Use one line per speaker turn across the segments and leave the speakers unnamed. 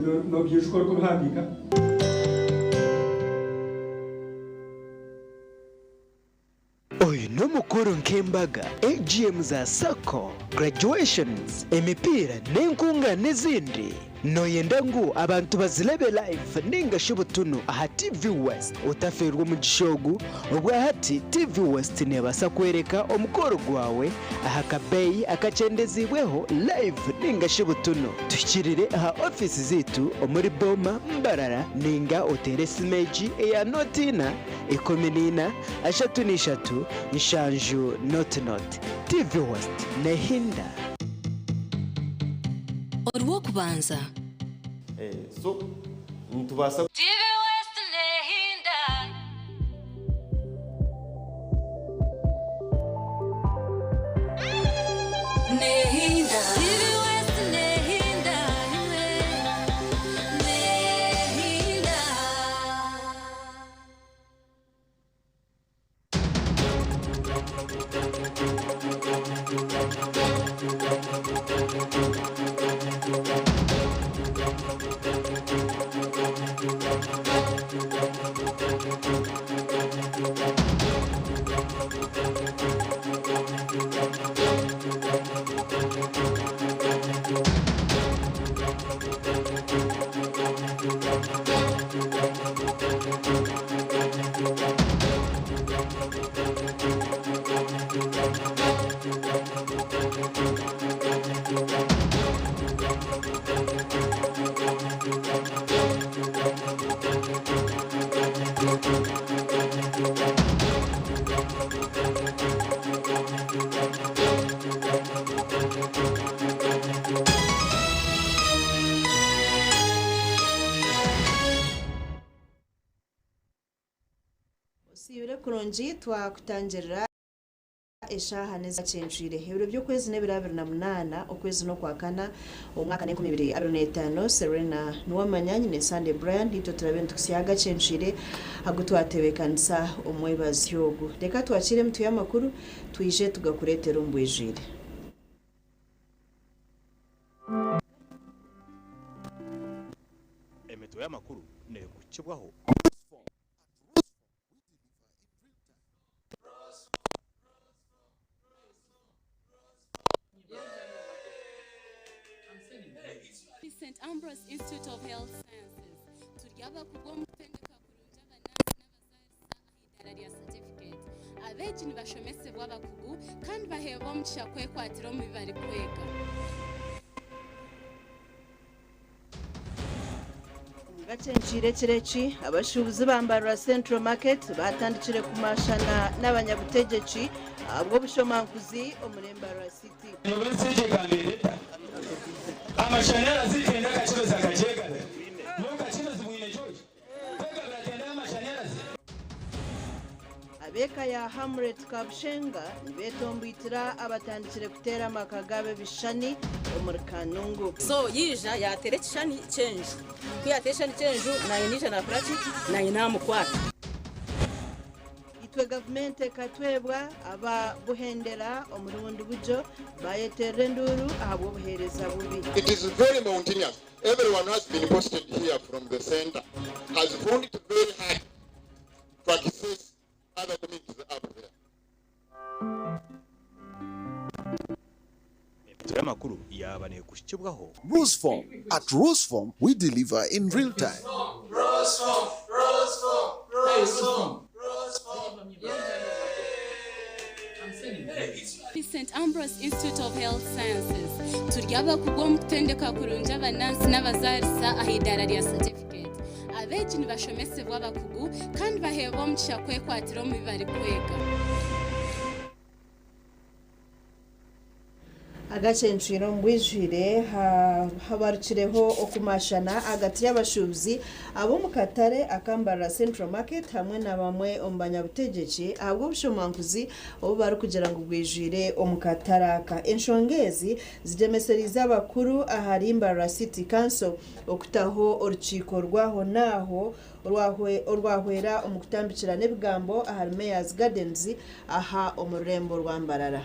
Noobyijuka orikubihandiika?
Oyu n'omukoro nk'embaga, AGM za sacco, graduations, emipiira n'enkungaana ezindi. Noyenda ngu abantu bazirebe live ninga shi butunu aha TV West? Otafeerwa omugisha ogu, obwahati TV West nebaasa kworeka omukoro gwawe aha kabeeyi akakyendeziibweho live ninga shi butunu. Tuhikirire aha ofiisi zaitu omuri Boma, Mbarara ninga oteere esimu egi eya nooti ina, 14, 33, 70 0. TV West nehinda.
Orw'okubanza.
So nitubaasa.
TV West nehinda. Nehinda. TV West nehinda imwe. Nehinda.
Osiibire kurungi twakutangirira eshaaha n'ezakyencwire ebiro by'okwezi n'ebiro 28 okwezi n'okwakana omu mwaka n'enkumi ibiri abiri n'etaano Serena Nuwamanya nyine Sunday Brian itwe turabe nitukutsya agakyencwire agu twatebeekanisa omwebazyo ogu. Reka twakiire emitwe y'amakuru twije tugakureetere omu bwijwire.
Emitwe y'amakuru neekukibwaho.
St Ambrose Institute of Health Sciences turi abakugu omu kutendeka kurungi abanansi n'abazaarisa aha idaara rya certificate. Abeegi nibashomesebwa abakugu kandi baheebwa omugisha kwekwatira omu bi barikwega.
Omu gakyenkire ekiro eki, abashuubuzi ba Mbarara Central Market batandikire kumashana n'abanyabutegyeki ahabw'obushomankuzi omuri Mbarara City. Ab'eka ya Hamlet Kabushenga nibetomboitira abatandikire kuteera amaka gaabo ebishushani omuri Kanungu.
So yaija yaateera ekishushani ky'enju. Ku yaateera ekishushani ky'enju naanye naija naakora ki? Naanye naamukwata.
Itwe gavumenti ekatwebwa aba Buhendera omuri Bundibugyo bayeterera enduuru ahabw'obuheereza bubi.
It is very mountainous. Everyone has been posted here from the center has found it very hard to access other communities up there.
Emitwe y'amakuru yaaba neekuhikibwaho.
Roseform. At Roseform, we deliver in real time.
St Ambrose Institute of Health Sciences turi abakugu omu kutendeka kurungi abanansi n'abazaarisa aha idaara rya certificate. Abeegi nibashomesebwa abakugu kandi baheebwa omugisha kwekwatira omu bi barikwega.
Agacencwire omu bwijwire habarukireho okumashana ahagati y'abashuubuzi ab'omu katare aka Mbarara Central Market hamwe na bamwe omu banyabutegyeki ahabw'obushomankuzi obu barikugira ngu bwijwire omu katare aka. Enshonga ezi zigyemesereize abakuru ahari Mbarara City Council okutaho orukiiko rw'aho n'aho orwahwera omu kutambikirana ebigambo ahari Mayor's Gardens aha omu rurembo rwa Mbarara.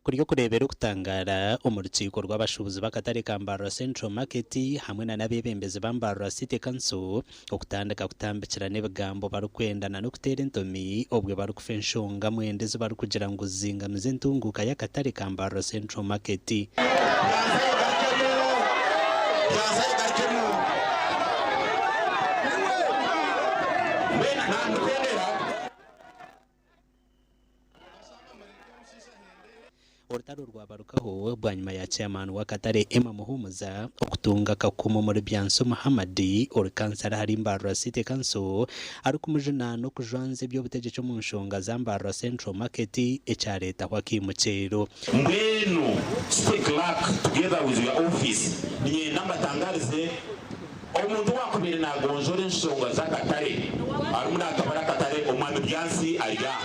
Kuri okureebera okutangaara omu rukiiko rw'abashuubuzi b'akatare ka Mbarara Central Market hamwe na n'abeebembezi ba Mbarara City Council okutandika kutambikirana ebigambo barikwenda na n'okuteera entomi obwe barikufa enshonga mwenda ezi barikugira ngu zizingamize entunguuka y'akatare ka Mbarara Central Market. Orutaro rwabarukaho bwanyima ya Chairman w'akatare Emma Muhumuza okutunga akakumu omuri Byansi Muhammad ori kansara ahari Mbarara City Council arikumujunaana okujwanza eby'obutegyeki omu nshonga za Mbarara Central Market ekyareetaho akaimukyero.
Mbwenu City Clerk together with your office niinyenda mbatangarize omuntu owaakubaire naagonjoora enshonga z'akatare arimu naatabara akatare Omwami Byansi ari aha.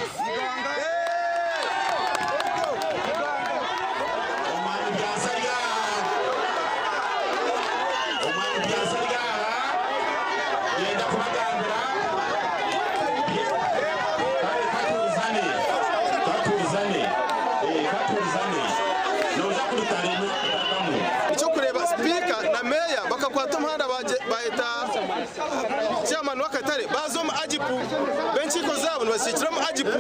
Omwami Byansi ari aha. Omwami Byansi ari aha. Niinyenda kubagambira kare katurizane katurizane katurizane nooza kurutare n'okutakamu.
Ekyokureeba sipiika na meeya bakakwata omuhanda bayeta chairman w'akatare baaza omu agipu b'enkiiko zaabo nibazikiikira omu agipu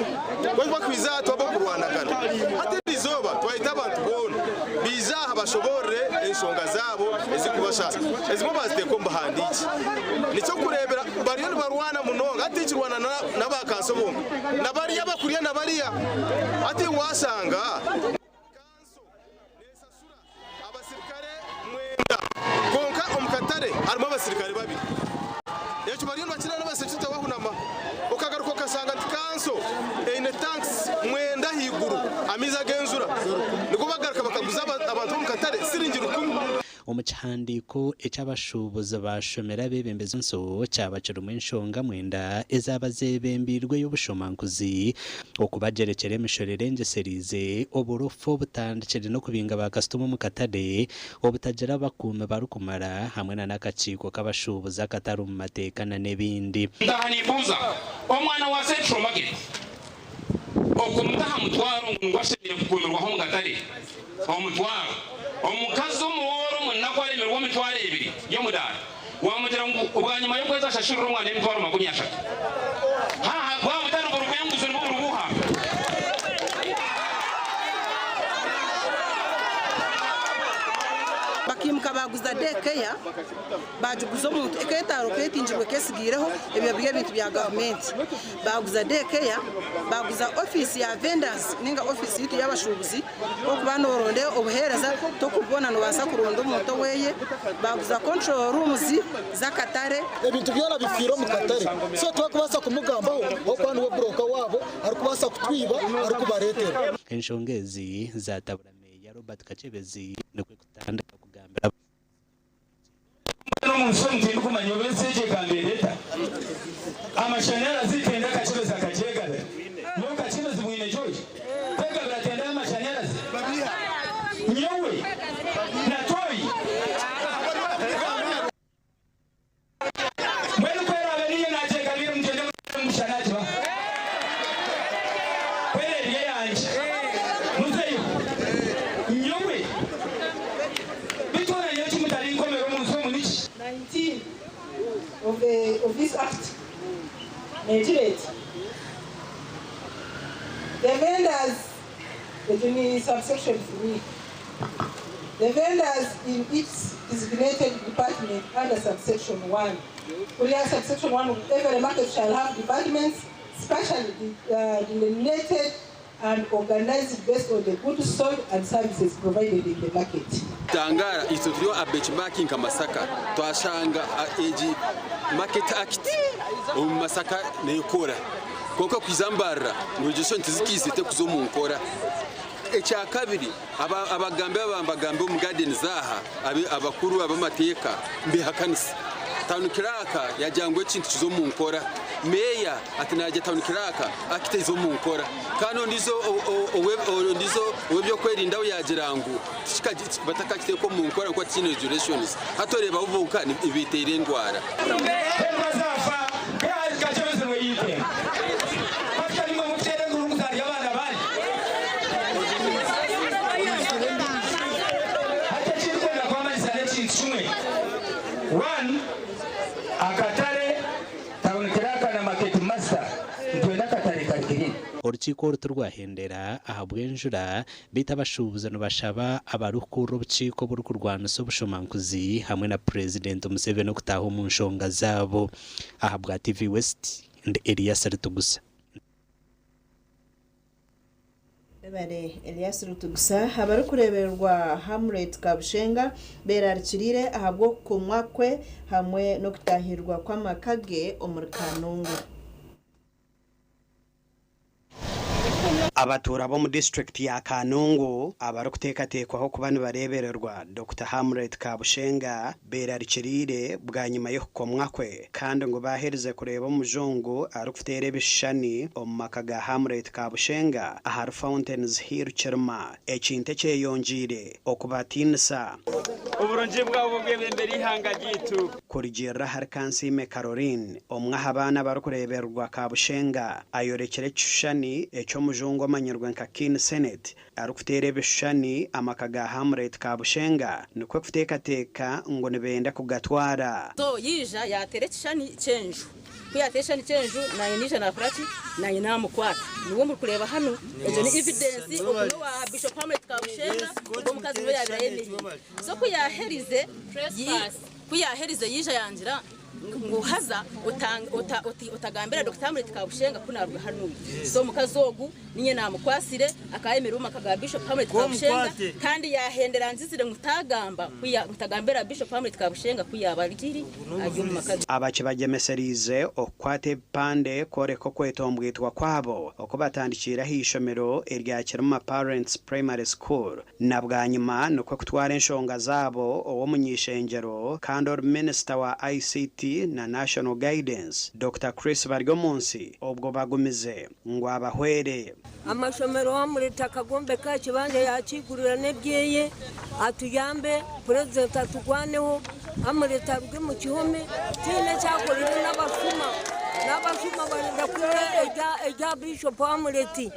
beitu bakwiza aha twaba okurwanagana. Hati eri izooba twayeta abantu boona baije aha bashoboorore enshonga zaabo ezirikubashaasa ezimwe baaziteeka omu buhandiikye. Nikyokureebera bariyo nibarwana munonga hati tikirwana n'aba kanso bonka na bariya abakuriya na bariya hati waashanga kwonka omu katare harimu abasirikare babiri. Ekyo bariyo nibakira n'abasekirite bahunama. Okagaruka okashanga nti kanso eine tanks mwenda ahaiguru amaizi ag'enjura nigo bagaruka bakaguza abantu b'omu katare siringi rukumi.
Omu kihandiiko eki abashuubuzi baashomire abeebembezi b'ensi kyaba kirimu enshonga mwenda ezaaba zeebembeirwe ey'obushomankuzi, okubagyerekyera emishoro erengyesereize, oburofa obutandikire n'okubinga baakasitoma omu katare, obutagira abakuumi barikumara hamwe na n'akakiiko k'abashuubuzi akatari omu mateeka na n'ebindi.
Ndaha nimbuuza omwana wa Central Market okumuta aha mutwaro ngu ngu ashemereire kukuumirwaho omu katare omutwaro omukazi omuwooro omu naku aremirwe emitwaro ebiri y'omudaara wamugira ngu bwanyima y'okwezi ashashurire omwana emitwaro 30 haha bwaba butari buri bw'enguzi nibwo buri buuha?
Bakaimuka baaguza deekeya baagiguza omuntu ekeetaaro keetingirwe keesigaireho ebyo biri ebintu bya gavumenti. Baaguza deekeya baaguza ofiisi ya vendors ninga ofiisi yaitu y'abashuubuzi okuba nooronda obuheereza tokububona noobaasa kuronda omuntu oweeye. Baaguza control rooms z'akatare.
Ebintu byona bifiire omu katare so tibarikubaasa kumugambaho ahabw'okuba niwe buroka waabo arikubaasa kutwiba arikubareetera.
Enshonga ezi zaatabura Meeya Robert Kakyebezi nikwo kutandika kugambira
Mbwenu omu nsi omu tindikumanya obu ensi egi ekambeera eta. Amashanyarazi tenda Kakyebezi akagyegabira. Nyowe Kakyebezi bwine George kwegabira tenda y'amashanyarazi? Nyowe na Toyi. Mbwenu ku eraabe niiyo naagyegabiire mugyende mushana agibaha. Ku eri eyangye muzeyo. Nyowe beitu hoona nyowe eki mutarinkomera omu nsi omu niki?
19 of the of this act neegira eti the vendors egyo ni subsection 3 the vendors in each designated department under subsection 1 kuriya subsection 1 every market shall have departments specially delineated and organized based on the goods sold and services provided in the market.
Tangara itwe turiyo a benchmarking nka Masaka twashanga egi market act omu Masaka nekora kwonka kwiza Mbarara ngu egyo sente tizikiize tekuza omu nkora. Ekyakabiri abagambi aba mbagambi omu gardens aha abakuru ab'amateeka mbehakanisa. Town clerk yagira ngu ekintu kize omu nkora. Meeya ati nagira town clerk akitaize omu nkora. Kandi ondiijo ondiijo ow'ebyokwerinda we yagira ngu batakakiteeka omu nkora ngu tikiine regulations. Hati oreeba bo bonka nibeteera endwara.
One, akatare, town clerk na market master, nitwenda akatare kari clean.
Orukiiko oru tirwahendera ahabw'enjura beitu abashuubuzi nibashaba abarikukurira obukiiko oburikurwanisa obushomankuzi hamwe na Purezidenti Museveni okutaaha omu nshonga zaabo. Ahabwa TV West, ndi Elias Ritugusa.
Webare Elias Rutugusa. Abarikureebererwa Hamlet Kabushenga beerarikiriire ahabw'okukomwa kwe hamwe n'okutahirirwa kw'amaka ge omuri Kanungu.
Abatuura b'omu disiturikiti ya Kanungu abarikuteekateekwaho kuba nibareebererwa Dokita Hamlet Kabushenga beerarikiriire bwanyima y'okukomwa kwe kandi ngu baaherize kureeba omujungu arikuteera ebishushani omu maka ga Hamlet Kabushenga ahari Fountains Hill Kirima ekintu ekyeyongyeire okubatiinisa.
Oburungi bwawe bwebembera eihanga ryaitu.
Kurugiirira ahari Kansiime Caroline, omwe aha baana abarikureebererwa Kabushenga, ayorekire ekishushani eky'omujungu omanyirwe nka Kin Senate arikuteera ebishushani amaka ga Hamlet Kabushenga nikwo kuteekateeka ngu nibenda kugatwara.
So yaija yaateera ekishushani ky'enju. Ku yaateera ekishushani ky'enju, naanye naija naakora ki? Naanye naamukwata. Niwe murikureeba hanu. Egyo ni evidence. Ogu n'owa Bishop Hamlet Kabushenga, ogwo omukazi niwe yaabaire ayemereire. So ku yaaherize, ku yaaherize yaija yangira ngu haza otagambira Dokita Hamlet Kabushenga ku naaruga hanuya. So omukazi ogu niinye naamukwatsire, akaba ayemereire omu maka ga Bishop Hamlet Kabushenga kandi yaahendera angizire ngu taagamba, ngu tagambira Bishop Hamlet Kabushenga ku yaaba ari ari omu maka ge.
Aba kibagyemesereize okukwata ebipande kworeka okwetombwitwa kwabo oku batandikiire aha ishomero erya Kirima Parents Primary School Na bwanyima nikwo kutwara enshonga zaabo ow'omuny'eishengyero kandi ori minisita wa ICT na National Guidance, Dokita Chris Baryomunsi obwo bagumize ngu abahwere.
Amashomero wamureta akagombeka ekibanja yakigurira n'ebyeye atuyambe purezidenti atugwaneho amureta aruge mu kihome tihaine ekyakorire n'abashuma n'abashuma barenda kwiba erya bishopu Amureti.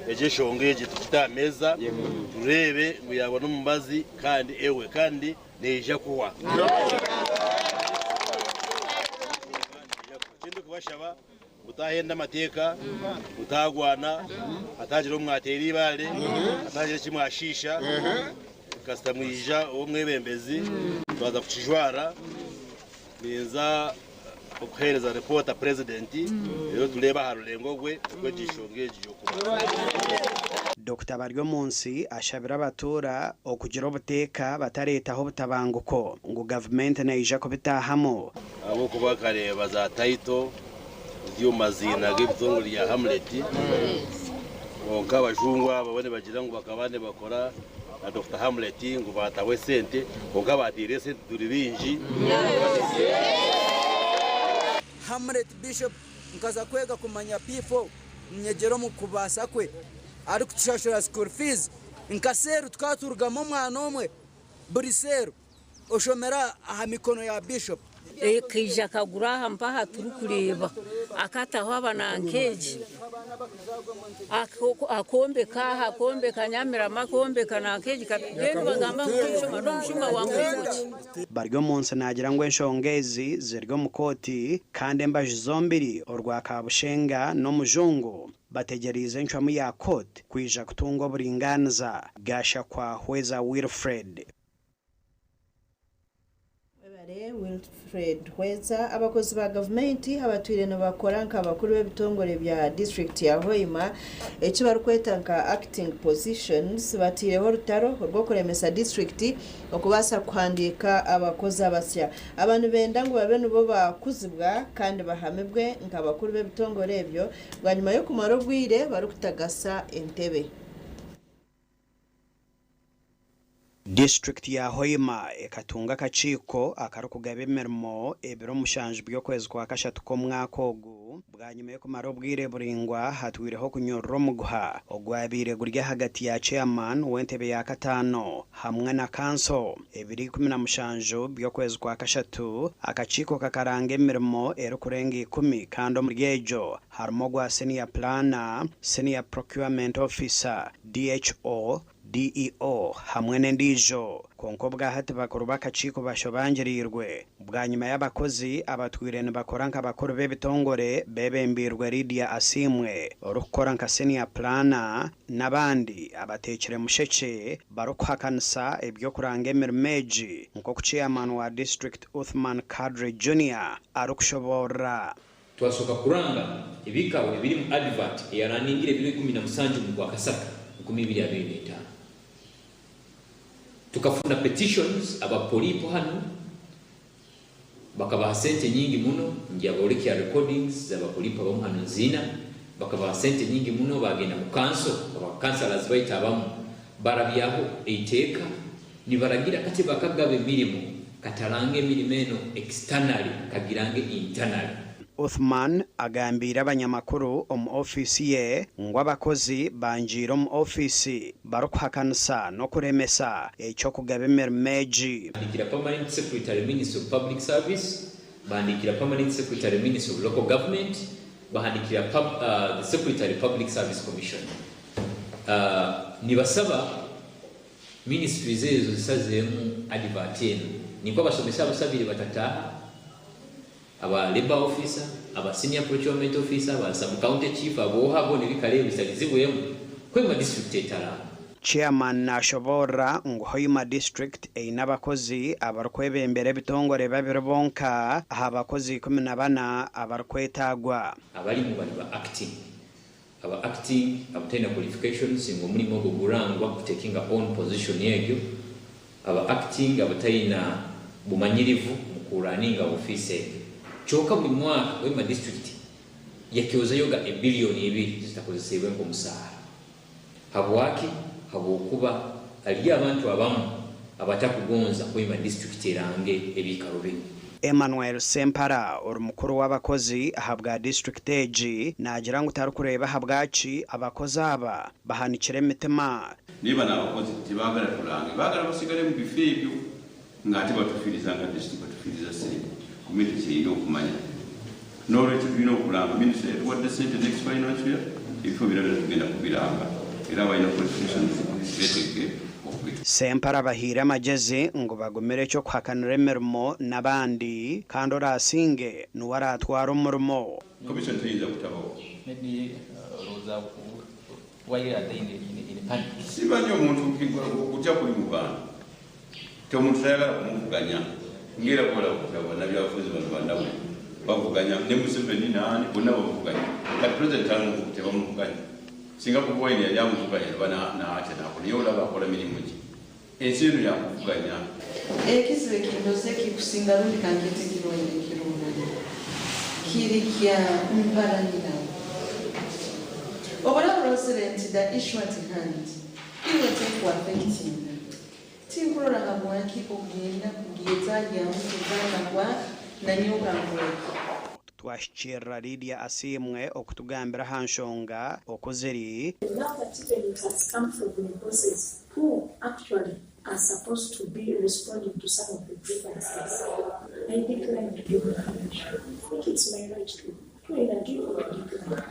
Egi enshonga egi tugite aha meeza tureebe ngu yaabona omubazi kandi ewe kandi neija kuhwa. Ekindikubashaba mutahenda amateeka, mutagwana, hatagira ou mwateera eibaare, hatagira eki mwashiisha, kasita mwija ow'omwebembezi twaza kukijwara ninza okuheereza ripoota Purezidenti reero tureebe aha rurengo rwe oku egi nshonga egi y'okuba.
Dokita Baryomunsi ashabire abatuura okugira obuteeka batareetaho obutabanguko ngu gavumenti neija kubitaahamu.
Ahabw'okuba nkareeba za taito ziri omu maziina g'ebitongore bya Hamlet, kwonka abajungu aba bo nibagira ngu bakaba nibakora na Dokita Hamlet ngu baataho esente, kwonka abaataire esente turi baingi.
Hamlet Bishop nkaza kwega kumanya P4 nyegyera omu kubaasa kwe arikutushashura school fees nka seeru tukaba turugamu omwana omwe buri seeru oshomera aha mikono ya Bishop.
Akaija akagura aha mpaha turikureeba akataho abanankeegi akombeka aha akombeka Nyamirama akombeka nankeegi mbwenu bagamba ngu n'omushuma n'omushuma wa muringo ki?
Baryomunsi naagira ngu enshonga ezi ziri omu kooti kandi embaju zombiri orwa Kabushenga n'omujungu bategyereize encwamu ya kooti kwija kutunga oburingaaniza. Gashakwa Hweza Wilfred.
Webare Wilfred Hweza. Abakozi ba gavumenti abatwire nibakora nka bakuru b'ebitongore bya disiturikiti ya Hoima eki barikweta nka acting positions bateireho orutaro orw'okuremesa disiturikiti okubaasa kuhandiika abakozi abasya. Aba nibenda ngu babe nibo bakuzibwa kandi bahamibwe nka bakuru b'ebitongore ebyo bwanyima y'okumara obwire barikutagasa entebe.
Disiturikiti ya Hoima ekatunga akakiiko akarikugaba emirimo ebiro mushanju by'okwezi kwa kashatu k'omwaka ogu bwanyima y'okumara obwire buraingwa hatwireho okunyurura omuguha ogwabaire guri ahagati ya Chairman w'entebe ya kataano hamwe na kanso. Ebiro 17 by'okwezi kwa kashatu, akakiiko kakaranga emirimo erikurenga ikumi kandi omuri egyo harimu ogwa Senior Planner, Senior Procurement Officer, DHO, DEO hamwe n'endiijo. Kwonka obwahati bakuru b'akakiiko bashobangiriirwe bwanyima y'abakozi abatwire nibakora nka bakuru b'ebitongore beebembeirwe Lydia Asiimwe orikukora nka senior planner n'abandi abateekire mushekye barikuhakanisa eby'okuranga emirimo egi nk'oku chairman wa district Uthman Kadri Junior arikushoboorora.
Twasooka kuranga ebikabo ebiri mu advert eyaraningire ebiro 17 mu Gwakasatu 2025. Tukafuna petitions aba Polipo hanu bakabaha sente nyingi muno, ngyabolekya recordings zaba Polipo abamu hanu nziina, bakabaha sente nyingi muno bagenda mu council, aba councillors baitu abamu barabyaho eiteeka nibaragira kati bakagaba emirimo kataranga emirimo eno externally kagirange internally.
Uthman agambiire abanyamakuru omu ofiisi ye ngu abakozi bangiire omu ofiisi barikuhakanisa n'okuremesa eky'okugaba emirimo egi.
Bahandiikira Permanent Secretary Ministry of Public Service, bahandiikira Permanent Secretary Ministry of Local Government, bahandiikira the Secretary Public Service Commission nibasaba ministries ezo zisazeemu advert enu nikwo abashomesa abasabire batataaha, aba Labour Officer, aba Senior Procurement Officer, ba Sub County Chief abooha boona ebikaro ebi bisalizibwemu kwema district etaranga.
Chairman nashoboorora ngu Hoima district eine abakozi abarikwebembera ebitongore babiri bonka aha bakozi 14 abarikwetaagwa.
Abarimu bari ba acting. Aba acting abataine qualifications ngu omurimo ogwo gurangwa kutakinga on position egyo, aba acting abataina bumanyirivu mu kuraninga ofiisi egyo. Kyoka buri mwaka Hoima district yakyozayoga ebiliyoni ibiri zitakozesibwe nk'omusaara. Habwaki? Habwokuba hariyo abantu abamu abatakugonza Hoima district erange ebiikaro binu.
Emmanuel Sempara ori mukuru w'abakozi ahabwa disiturikiti egi naagira ngu tarikureeba ahabwaki abakozi aba bahanikire emitima.
Naye bano abakozi tebagala tulange, bagala basigale mu bifo ebyo nga ate batufiiriza nga district batufiiriza ssente. Community kyerina okumanya. N'olwekyo tulina okulanga, minisitule yatuwadde ssente next financial year, ebifo byonna byonna tugenda kubiranga era abalina qualifications betegeke okubituwa.
Sempara abahaire amagyezi ngu bagumire eky'okuhakanira emirimo n'abandi kandi oraasinge niwe araatware omurimo.
Commission teyinza butabawo. Simanyi omuntu okutya kuli mu bantu nti omuntu tayagala kumuvuganya ng'era bw'olaba kati abo bannabyabufuzi bano bannabwe bavuganya ne Museveni n'ani bonna bavuganya kati President tebamuvuganya singa Bobi Wine yali amuvuganya oba n'atya n'akola naye olaba akola mirimu gye ensi eno yakuvuganya.
Ekizibu ekindoza ekikusinga rundi kangyete ekirwaire ekirungi kiri kya mparaniraho. Obu oraba orozere nti the issue at hand iwe tekuaffectinga, tinkurora habwaki ogenda kugyetahyamu kugamba kwa nanyowe kankoleki.
Twashikiirira Lydia Asiimwe okutugambira aha nshonga oku ziri.
Now that even it has come from the bosses who actually are supposed to be responding to some of the grievances, I decline to give information. I think it's my right to either give or to decline.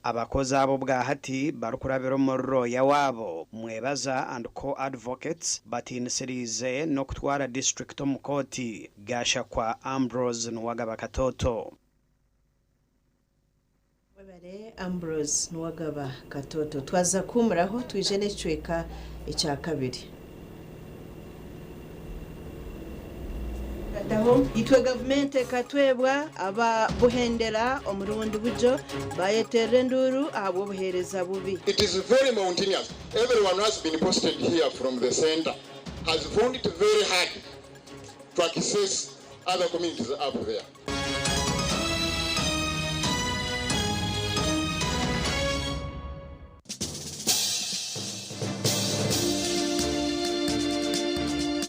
Abakozi aba obwahati barikurabira omuri rooya waabo Mwebaza and Co Advocates batiinisiriize n'okutwara disiturikiti omu kooti. Gashakwa Ambrose Nuwagaba Katoto.
Webare Ambrose Nuwagaba Katoto. Twaza kuhumuraho twije n'ekicweka ekyakabiri. Gataho itwe gavumenti ekatwebwa aba buhendera omurundi bujo bayeterera enduru ahabw'obuheereza bubi.
It is very mountainous. Everyone who has been posted here from the center has found it very hard to access other communities up there.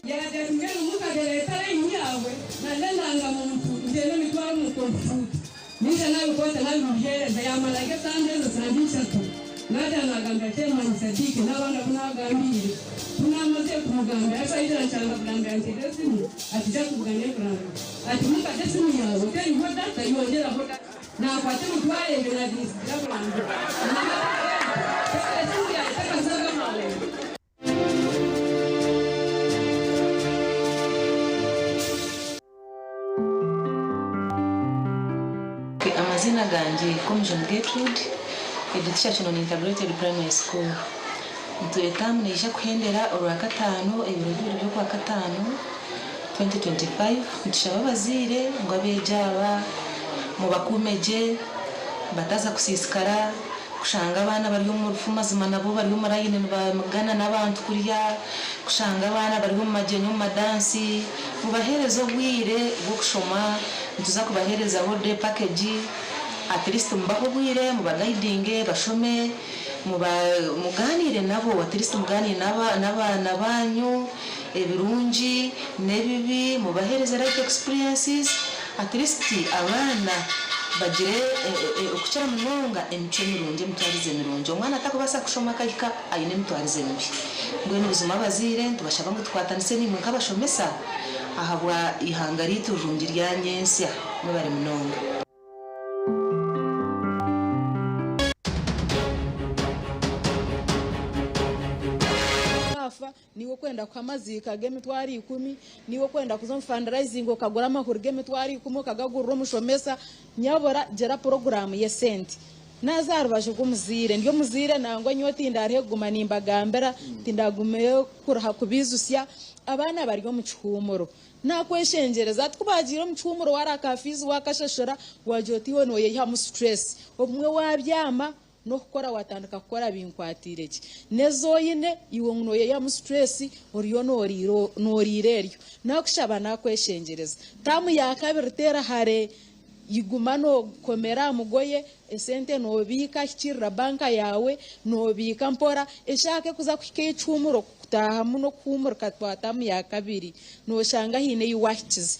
Yaragira ati mbwenu mukagera etaara yawe naza endangamuntu ngyende mitware omu kompyuta ninza nabikwata nabimuheereza yamara nk'esande ezo sande ishatu nagira nagambira chairman Sadiki n'abandi abu nagambiire tunamaze kumugambira ariko nshanga kurambira nteera esimu ati ja kugana kurambira ati mukate esimu yawe teriho data yongeraho data nakwata emitwaro ebyo naginsigira kurambira esimu yawe tekazaga mawe.
Amaziina gangye Komujuni Gertrude, Headteacher Kinoni Integrated Primary School. Nitwe taamu neija kuhendera Orwakataano ebiro bibiri by'Okwakataano 2025. Nitushaba abazaire ngu abeegi aba mubakuume gye bataza kusiisikara, kushanga abaana bari omu rufu mazima nabo bari omu layini nibamigana n'abantu kurya, kushanga abaana bari omu magyenyi omu madansi. Mubaheereze obwire bw'okushoma, nituza kubaheereza holiday package, at least mubahe obwire mubagaidinge bashome, mugaaniire nabo, at least mugaaniire n'abaana baanyu ebirungi n'ebibi, mubaheereze life experiences, at least abaana bagire okukira munonga emicwe mirungi, emitwarize mirungi. Omwana takubaasa kushoma akahika aine emitwarize mibi. Mbwenu buzima abazaire nitubashaba ngu tukwatanise naimwe nk'abashomesa ahabwa ihanga ryaitu rirungi rya nyentsya. Mwebare munonga.
Waafa niiwe okwenda kuha amaziika g'emitwaro ikumi, niiwe okwenda kuza omu fundraising okagura amahuri g'emitwaro ikumi okagagurira omushomesa, nyabura gira puroguraamu y'esente. Naaza aha rubaju rw'omuzaire, ndi omuzaire nangwa nyowe tindaruhe kuguma nimbagambira, tindagume kuruha kubaijutsya, abaana bari omu kihuumuro. Nakweshengyereza hati ku baagiire omu kihuumuro waara ka fiizi waakashashura, waagira oti iwe nooyeyihamu stress. Obumwe waabyama n'okukora waatandika kukora binkwatiire gye. N'ezi oine iwe ngu nooyeyihamu stress oriyo nooriira eryo. Naakushaba naakweshengyereza, taamu ya kabiri teera hare. Iguma nookomera aha mugoye, esente noobiika, hikiirira banka yaawe, noobiika mpora, eshaaha ku erikuza kuhika ey'ekihuumuro kutaahamu n'okuhuumurika twatamu ya kabiri, nooshanga haine ei waahikize.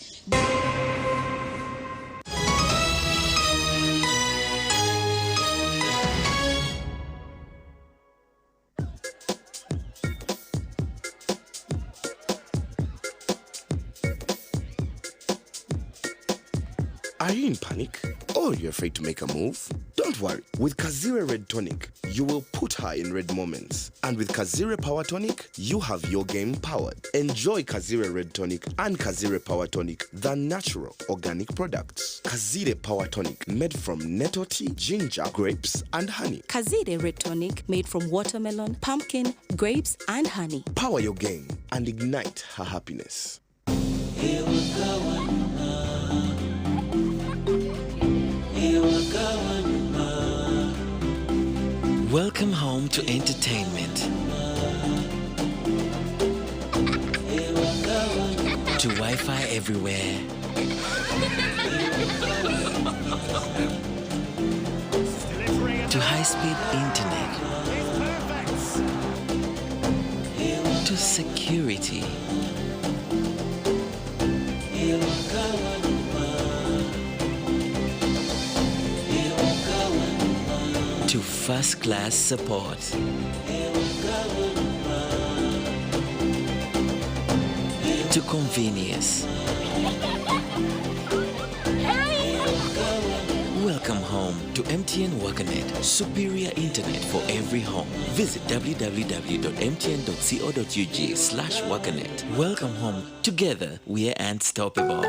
Are you in panic? Or you're afraid to make a move? Don't worry. With Kazire Red Tonic, you will put her in red moments. And with Kazire Power Tonic, you have your game powered. Enjoy Kazire Red Tonic and Kazire Power Tonic, the natural organic products. Kazire Power Tonic, made from nettle tea, ginger, grapes, and honey.
Kazire Red Tonic made from watermelon, pumpkin, grapes, and honey.
Power your game and ignite her happiness.
Welcome home to entertainment. To Wi Fi everywhere. To high speed internet. To security. To first class support. To convenience. Welcome home to MTN WakaNet, superior internet for every home. Visit www.mtn.co.ug slash WakaNet. Welcome home. Together, we are unstoppable.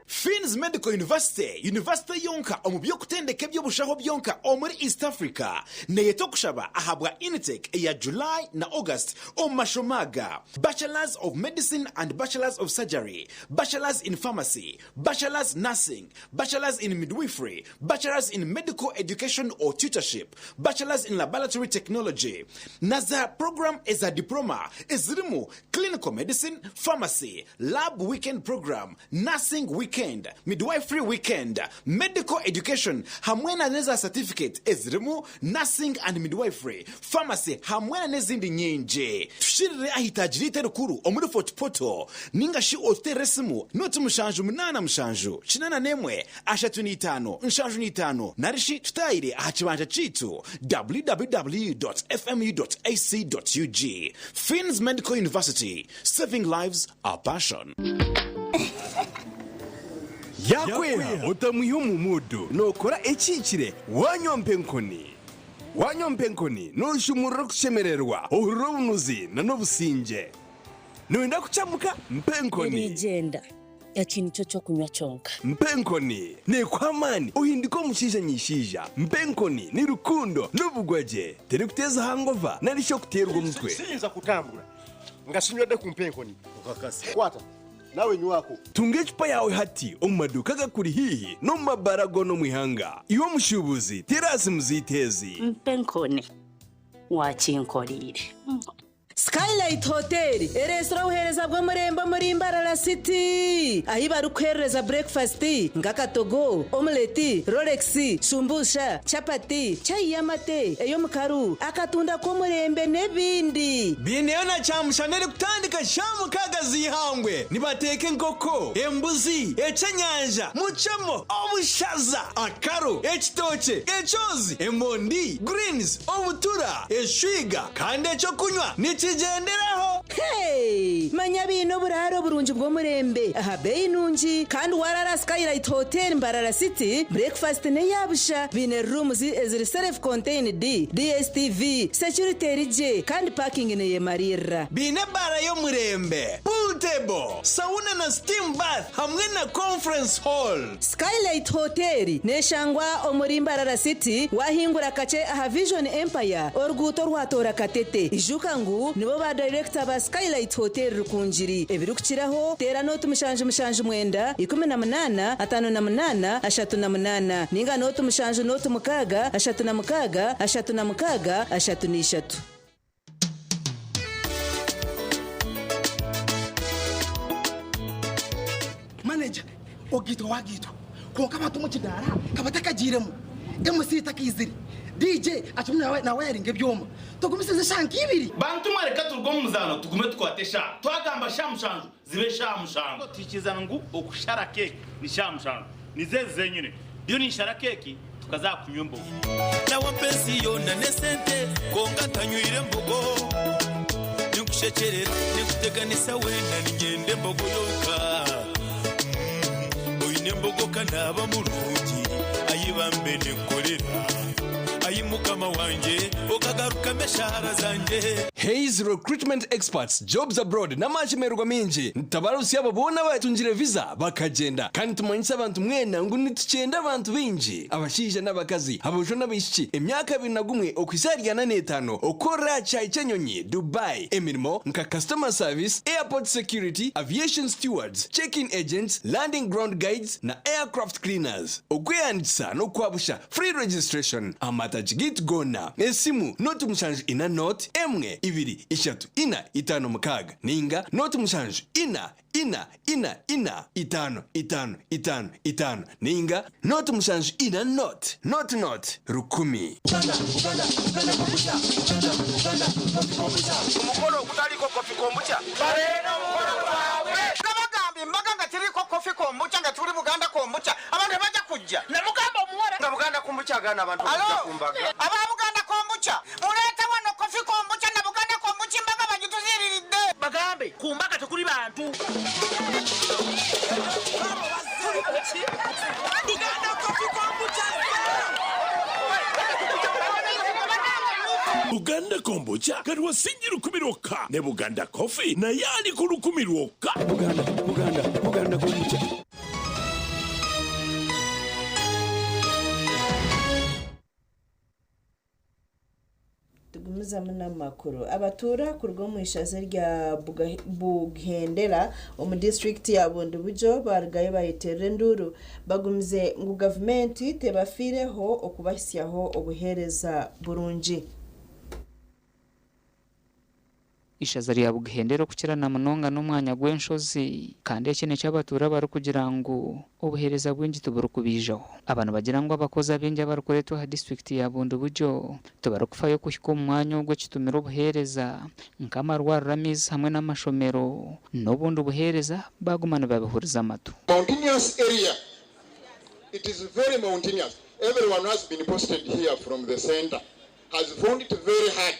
Finn's Medical University, yunivasite yonka omu by'okutendeka eby'obushaho byonka omuri East Africa, neeyeta okushaba ahabwa intake eya July na August omu mashomo aga, Bachelors of Medicine and Bachelors of Surgery, Bachelors in Pharmacy, Bachelors Nursing, Bachelors in Midwifery, Bachelors in Medical Education or Tutorship, Bachelors in Laboratory Technology, na za puroguraamu eza Diploma ezirimu Clinical Medicine, Pharmacy, Lab Weekend Program, Nursing Weekend, Midwifery Weekend, Medical Education hamwe na n'eza satifiketi ezirimu Nursing and Midwifery, Pharmacy hamwe na n'ezindi nyingi. Tushirire aha itaagi ryaitu erikuru omuri Fort Portal ninga shi otuteerere esimu noti 7 7 81 35 75 nari shi tutaayire aha kibanja kyaitu www.fmu.ac.ug. Finn's Medical University, Saving lives, our passion.
Yaakweha otamwiha omu muudu, nookora ekihikire waanywa mpa enkoni. Waanywa mpa enkoni nooshumurura okushemererwa, ohurira obunuzi n'obusingye. Nooyenda kukyamuka? Mpa enkoni.
Eriigyenda.
Eki nikyo ky'okunywa kyonka.
Mpa enkoni neekuha amaani ohindike omushaija nyaishaija. Mpa enkoni ni rukundo n'obugwagye. Terikuteeza hangova nari shi okuteerwa omutwe.
Siyinza kutambura nga sinywedde ku mpa enkoni. Kwata nawe nywako.
Tunga ecupa yaawe hati omu maduuka agakuri haihi n'omu mabaara goona omu ihanga. Iwe omushuubuzi, teera aha simu zaitu ezi.
Mpa enkoni wakinkoreire.
Skylight Hotel ereetsire obuheereza bw'omurembe omuri Mbarara City ahi barikuheerereza burekifasiti nk'akatogo, omuleti, rolex, shumbusha, chapati, chai y'amate, ey'omukaru, akatunda k'omurembe n'ebindi.
Baineyo na kyamushana erikutandika shaaha mukaaga z'eihangwe. Nibateeka enkoko, embuzi, ekyenyanja, mucemo, obushaza, akaro, ekitookye, ekyozi, emondi, greens, obutura, eshwiga kandi ekyokunywa nikigyenderaho.
Hey! Manya baine oburaaro burungi bw'omurembe aha beeyi nungi kandi waraara Skylight Hotel Mbarara City, breakfast n'eya busha. Baine rooms eziri self contained, DSTV, security eri gye kandi parking neyemariirira.
Baine ebaara y'omurembe, pool table, sauna na steam bath hamwe na conference hall.
Skylight Hotel neshangwa omuri Mbarara City wahingura kakye aha Vision Empire oruguuto orwatoora Katete. Ijuka ngu nibo ba dayirekita ba Skylight Hotel Rukungiri. Ebirikukiraho teera nooti 779 18 58 38 ninga nooti 7 nooti 6 36 36 33.
Manager, ogiitwa wagiitwa kwonka abantu omu kidaara kabatakagiiremu, MC takaizire, DJ akirimu nawayaringa ebyoma, tugumisirize eshaaha nk'ibiri.
Bantu mwe reka turuge omu muzaano tugume tukwate eshaaha. Twagamba shaaha mushanju zibe shaaha mushanju. Tuhikirizana ngu okushara keeki ni shaaha mushanju. Nizo ezi zenyine. Ndiyo ninshara keeki tukaza aha kunywa embogo.
Nawampa ensi yoona n'esente kwonka ntanywire mbogo. Ninkushekyerera ninkuteganisa weena niinyenda embogo yonka. Oine embogo ka naaba murungi ayi bambe ninkukorera. Ayi mukama wangye okagarukamu eshaara zangye.
Hays Recruitment Experts, Jobs Abroad n'amashemererwa maingi nitutabarutsya abo boona abatungire visa bakagyenda. Kandi nitumanyisa abantu mwena ngu nitukyenda abantu baingi, abashaija n'abakazi, aboojo n'abaishiki, emyaka 21 okuhitsya ahari 45 okukorera aha kishaayi ky'enyonyi, Dubai, emirimo nka Customer Service, Airport Security, Aviation Stewards, Check-in Agents, Landing Ground Guides na Aircraft Cleaners. Okwehandiikisa n'okwabusha, Free registration, Amatagi gaitu goona, esimu, 0 7 4 0 1 2 3 4 5 6 ninga 0 7 4 4 4 4 5 5 5 5 ninga 0 7 4 0 0 0 1000.
Omukolo ogutaliiko coffee kombucha baleeta omukolo gwabwe. Nabagamba embaga nga teriiko coffee kombucha nga tuli Buganda kombucha abantu tebajja kujja. Namugamba omuwala nga Buganda kombucha agaana abantu okujja ku mbaga. Aba Buganda kombucha muleete wano coffee kombucha na Buganda kombucha embaga bagituziiriridde. Bagambe ku mbaga tekuli bantu. Buganda coffee kombucha.
Buganda kombucha kati wa siringi 1000 lwokka ne Buganda coffee naye ali ku 1000 lwokka.
Buganda, Buganda, Buganda kombucha.
Tugumizamu n'amakuru. Abatuura kuruga omu ishaza erya Bugendera omu disiturikiti ya Bundibugyo baarugayo bayeterera enduuru bagumize ngu gavumenti tebafiireho okubahisyaho obuheereza burungi.
Ishaza rya Bugendera okukira na munonga n'omwanya gw'enshozi kandi eki nikyo abatuura barikugira ngu obuheereza bwingi tiburikubiijaho. Aba nibagira ngu abakozi abaingi abarikureetwa aha disiturikiti ya Bundibugyo tibarikufayo kuhika omu mwanya ogu ekitumire obuheereza nk'amarwariro, amaizi hamwe n'amashomero n'obundi buheereza baguma nibabihuriza amatu.
Mountainous area. It is very mountainous. Everyone who has been posted here from the center has found it very hard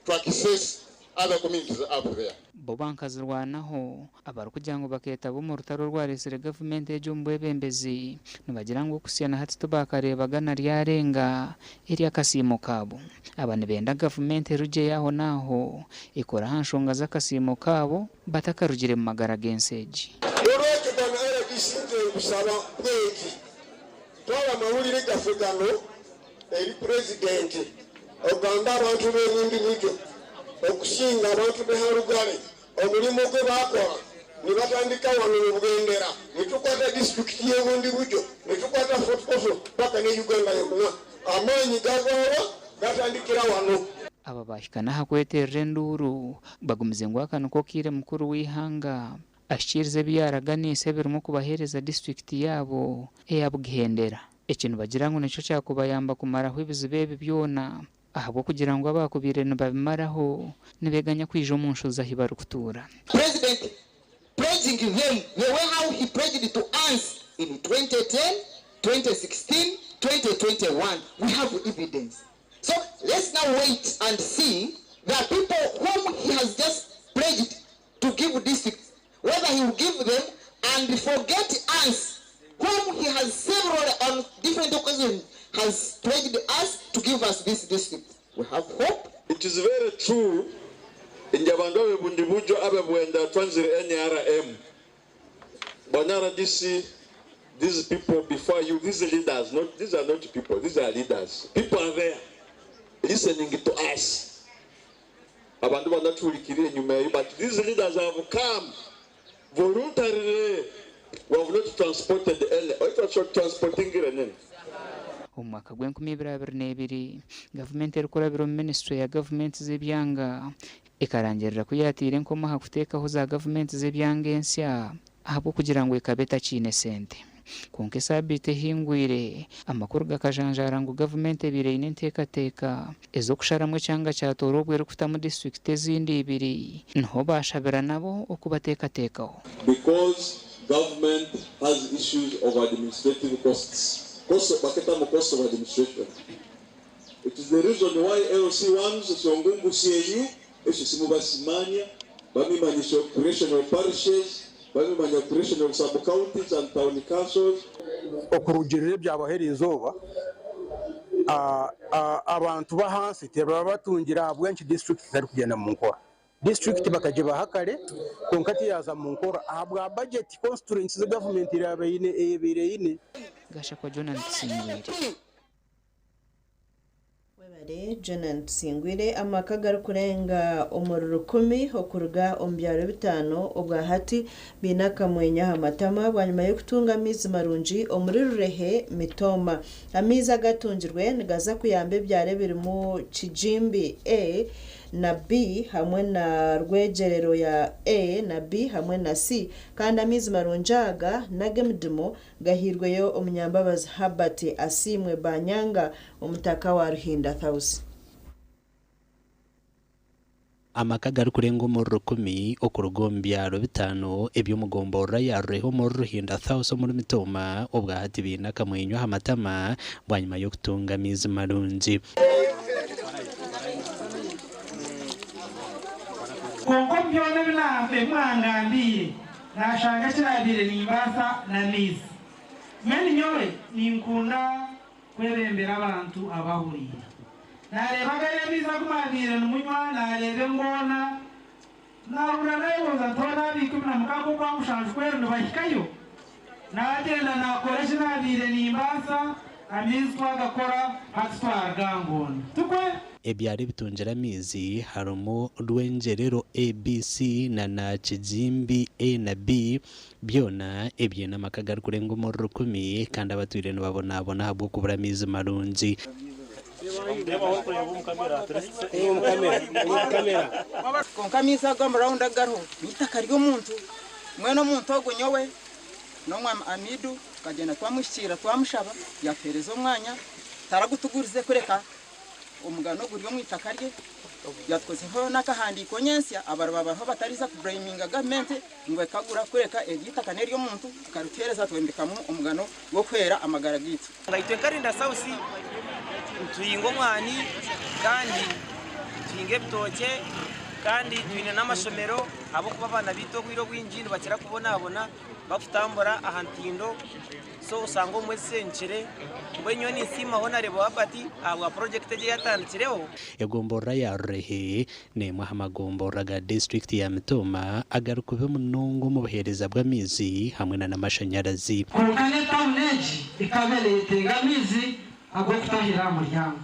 to access other communities up there.
Bo bankazirwanaho abarikugira ngu bakeetaba omu rutaro orwareetsire gavumenti egi omu bwebembezi nibagira ngu okuhitsya na hati tibakareebaga na ryarenga ery'akasiimo kaabo. Aba nibenda gavumenti erugyeyo aho n'aho ekore aha nshonga z'akasiimo kaabo batakarugire mu magara g'ensi egi.
N'olwekyo RDC nze nkusaba bweki twala amawulire gaffe gano eri pulezidenti ogambe abantu b'ebundibugyo okusinga abantu b'e Harugale omulimu gwe bakola ne batandika wano mu Bwendera ne tukwata disitulikiti y'e Bundibugyo ne tukwata Fort Portal paka ne Uganda yonna amaanyi gavaawa gatandikira wano.
Aba baahika n'aha kweterera enduuru bagumize ngu aka niko kaire mukuru w'eihanga ahikiirize ebi yaaraganiise ebirimu okubaheereza disiturikiti yaabo eya Bugihendera. Eki nibagira ngu nikyo kyakubayamba kumaraho ebizibu ebi byona ahabw'okugira ngu abaakubaire nibabimaraho nibeeganya kwija omu nshozi ahu barikutuura.
President pledging them the way how he pledged to us in 2010, 2016, 2021. We have evidence. So let's now wait and see the people whom he has just pledged to give districts, whether he will give them and forget us whom he has several on different occasions has pledged us to give us this district. We have hope.
It is very true nti abantu abe Bundibugyo abe Bwenda twanzire NRM bwana RDC, these people before you, these leaders, not, these are not people, these are leaders. People are there listening to us. Abantu banatuulikira enyuma eyo, but these leaders have come voluntarily. We have not transported any, transporting nini.
Omu mwaka gw'enkumi ibiri abiri n'ebiri, gavumenti erikurabira omu minisitule ya gavumenti z'ebyanga ekarangirira ku yaataire enkomo aha kuteekaho za gavumenti z'ebyanga ensya ahabw'okugira ngu ekaba etakiine sente. Kwonka esaabiiti ehingwire, amakuru gakajanjaara ngu gavumenti ebaire eine enteekateeka ez'okusharamu ekyanga kya Tooro obwo erikutamu disiturikiti ezindi ibiri niho baashabira nabo okubateekateekaho.
Because government has issues of administrative costs. Cost, baketamu cost of administration. It is the reason why LC ones, Songungu CAU, esyo simubasimanya, bamimanyisa creation of parishes, bamimanya creation of sub-counties and town councils.
Okurugirira ebyabaho eriizooba, abantu b'ahansi tibaba batungire ahabw'enki disiturikiti zitarikugyenda mu nkora. Disiturikiti bakagibaha kare kwonka tiyaza mu nkora ahabwa budget constraints ezi gavumenti ebaire eine.
Gashakwa Jonan Tusingwire.
Webare Jonan Tusingwire. Amaka garikurenga omuri 1000 okuruga omu byaro bitaano obwa hati biine akamwenyo aha matama bwanyima y'okutunga amaizi marungi omuri Rurehe Mitooma. Amaizi agatungirwe nigaza kuyamba ebyaro ebirimu Kijimbi A na B hamwe na Rwegyerero ya A na B hamwe na C, kandi amaizi marungi aga n'ag'emidimo gahairweyo omunyambabazi Herbert Asiimwe Banyanga, omutaka wa Ruhinda House.
Amaka garikurenga omuri 1000 okuruga omu byaro bitaano eby'omu gomborora ya Rurehe omuri Ruhinda House omuri Mitooma obwahati baine akamwenyo aha matama bwanyima y'okutunga amaizi marungi.
Kwonka omu byona ebi ebi mwangambiire, naashanga eki naabaire nimbaasa n'amaizi. Mbwenu nyowe ninkunda kwebembera abantu abahuriire. Naareeba gariya amaizi agu mwabaire nimunywa, naareeba engoona, naahurira naayebuuza nti hoona aba 16 okwa mushanju kweri nibahikayo? Naagyenda naakora eki naabaire nimbaasa, amaizi twagakora, hati twaruga aha ngoona. Tikwe?
Ebyaro ebitungire amaizi harimu Rwengyerero A, B, C na na Kigimbi A na B byona ebiine amaka garikurenga omuri 1000 kandi abatwire nibabonabona ahabw'okubura amaizi marungi.
Kwonka amaizi ago amarawundi agariho n'eitaka ry'omuntu, mbwenu omuntu ogwo nyowe n'omwami Amidu tukagyenda twamuhikiirira twamushaba yatuheereza omwanya taragutugurize kureka omugano guri omu itaka rye yatukozeho n'akahandiiko nyensya abaroba bariho batariza kuburayiminga gavumenti ngu ekagura kureka eryo itaka n'ery'omuntu akarituheereza twombekamu omugano gw'okuhwera amagara gaitu.
Itwe nka Ruhinda South nituhinga omwani kandi tuhinga ebitookye kandi twine n'amashomero ahabw'okuba abaana baitu obwire obwingi nibakira kubonabona bakutambura aha ntindo. So osanga obumwe zisenyukire. Mbwenu nyowe ninsiima Honarebo Herbert ahabwa purojekiti egi ei atandikireho.
Egomborora ya Rurehe n'emwe aha magomborora ga disiturikiti ya Mitooma agarikubi munonga omu buheereza bw'amaizi hamwe na n'amashanyarazi.
Kwonka n'etauni egi ekaba neeyetenga amaizi ag'okutahira aha muryango.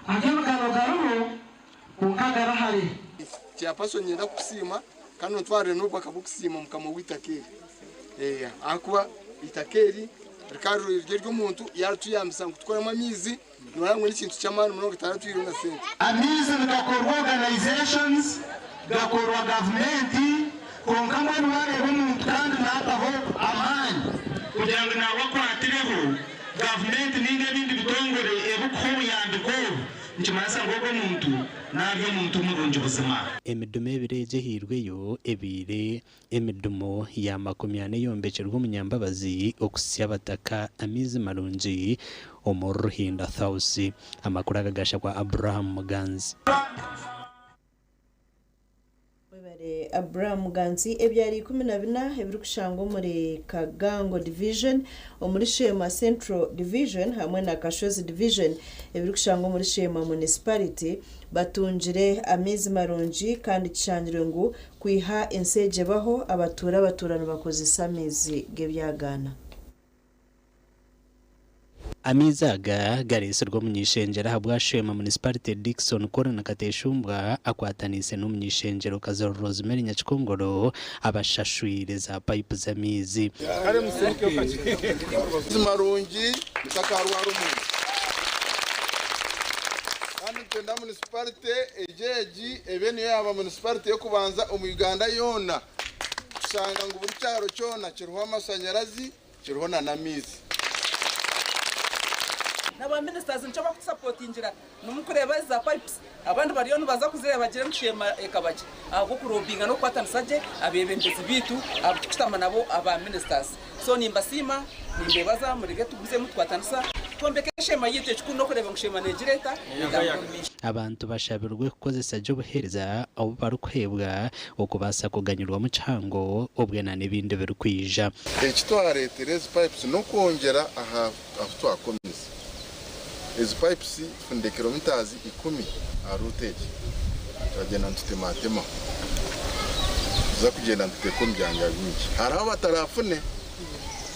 Ag'emigano gariho, kwonka gari hare.
Chairperson niinyenda kukusiima kandi ontwarire n'obubaka bw'okusiima mukama w'eitaka eri ahakuba eitaka eri rikaba riri ery'omuntu yarituyambisa ngu tukoremu amaizi noreeba ngu n'ekintu ky'amaani munonga taratwihireho na sente.
Amaizi nigakorwa organisations, gakorwa gavumenti kwonka mbwenu wareeba omuntu kandi nataho amaani kugira ngu nawe akwatireho gavumenti ninga ebindi bitongore ebikuha obuyambi nk'obu nikimanyisa ngu ogwo omuntu nari omuntu murungi buzima.
Emidumu ebiri egi ehairweyo ebaire emidumu ya 40 eyombekirwe omunyambabazi okuhitsya abataka amaizi marungi omuri Ruhinda South. Amakuru aga gashakwa Abraham Muganzi.
Webare Abraham Muganzi. Ebyaro 14 ebirikushangwa omuri Kagango Division, omuri Sheema Central Division hamwe na Kashozi Division ebirikushangwa omuri Sheema Municipality batungire amaizi marungi kandi kishangirwe ngu kwiha ensi egi ebaho abatuura batuura nibakozesa amaizi g'ebyagaana.
Amaizi aga gareetsirwe omuny'eishengyero ahabwa Sheema Municipality Dickson Colin Kateshumbwa akwataniise n'omuny'eishengyero Kazoro Rosemary Nyakikongoro abashashwire za payipu z'amaizi.
Amaizi marungi nikakarwara omuntu kandi nitwenda munisiparite egi egi ebe niyo yaaba munisiparite y'okubanza omu Uganda yoona kushanga ngu buri kyaro kyona kiriho amashanyarazi kiriho n'amaizi.
N'aba ministers nikyo bakutusapotingira nimukureeba ezi za pipes abandi bariyo nibaza kuzireeba bagire ngu Sheema ekaba gye ahabw'okurobinga n'okukwatanisa gye abeebembezi baitu abu turikushutama nabo aba ministers. So nimbasiima nimbeebaza mureke tugumizemu tukwatanisa twombeke Sheema yaitu ekikuru n'okureeba ngu Sheema neegira eta netambura omu maisho.
Abantu bashabirwe kukozesa gye obuheereza obu barikuheebwa okubaasa kuganyirwamu kihango obwe na n'ebindi ebirikwija.
Eki twareetera ezi pipes n'okwongyera aha ahu twakomize. Ezi pipes tufunire kilometres ikumi aha route egi. Twagyenda nitutematemaho. Nituza kugyenda nituteeka omu byanga bingi. Hariho abatarafune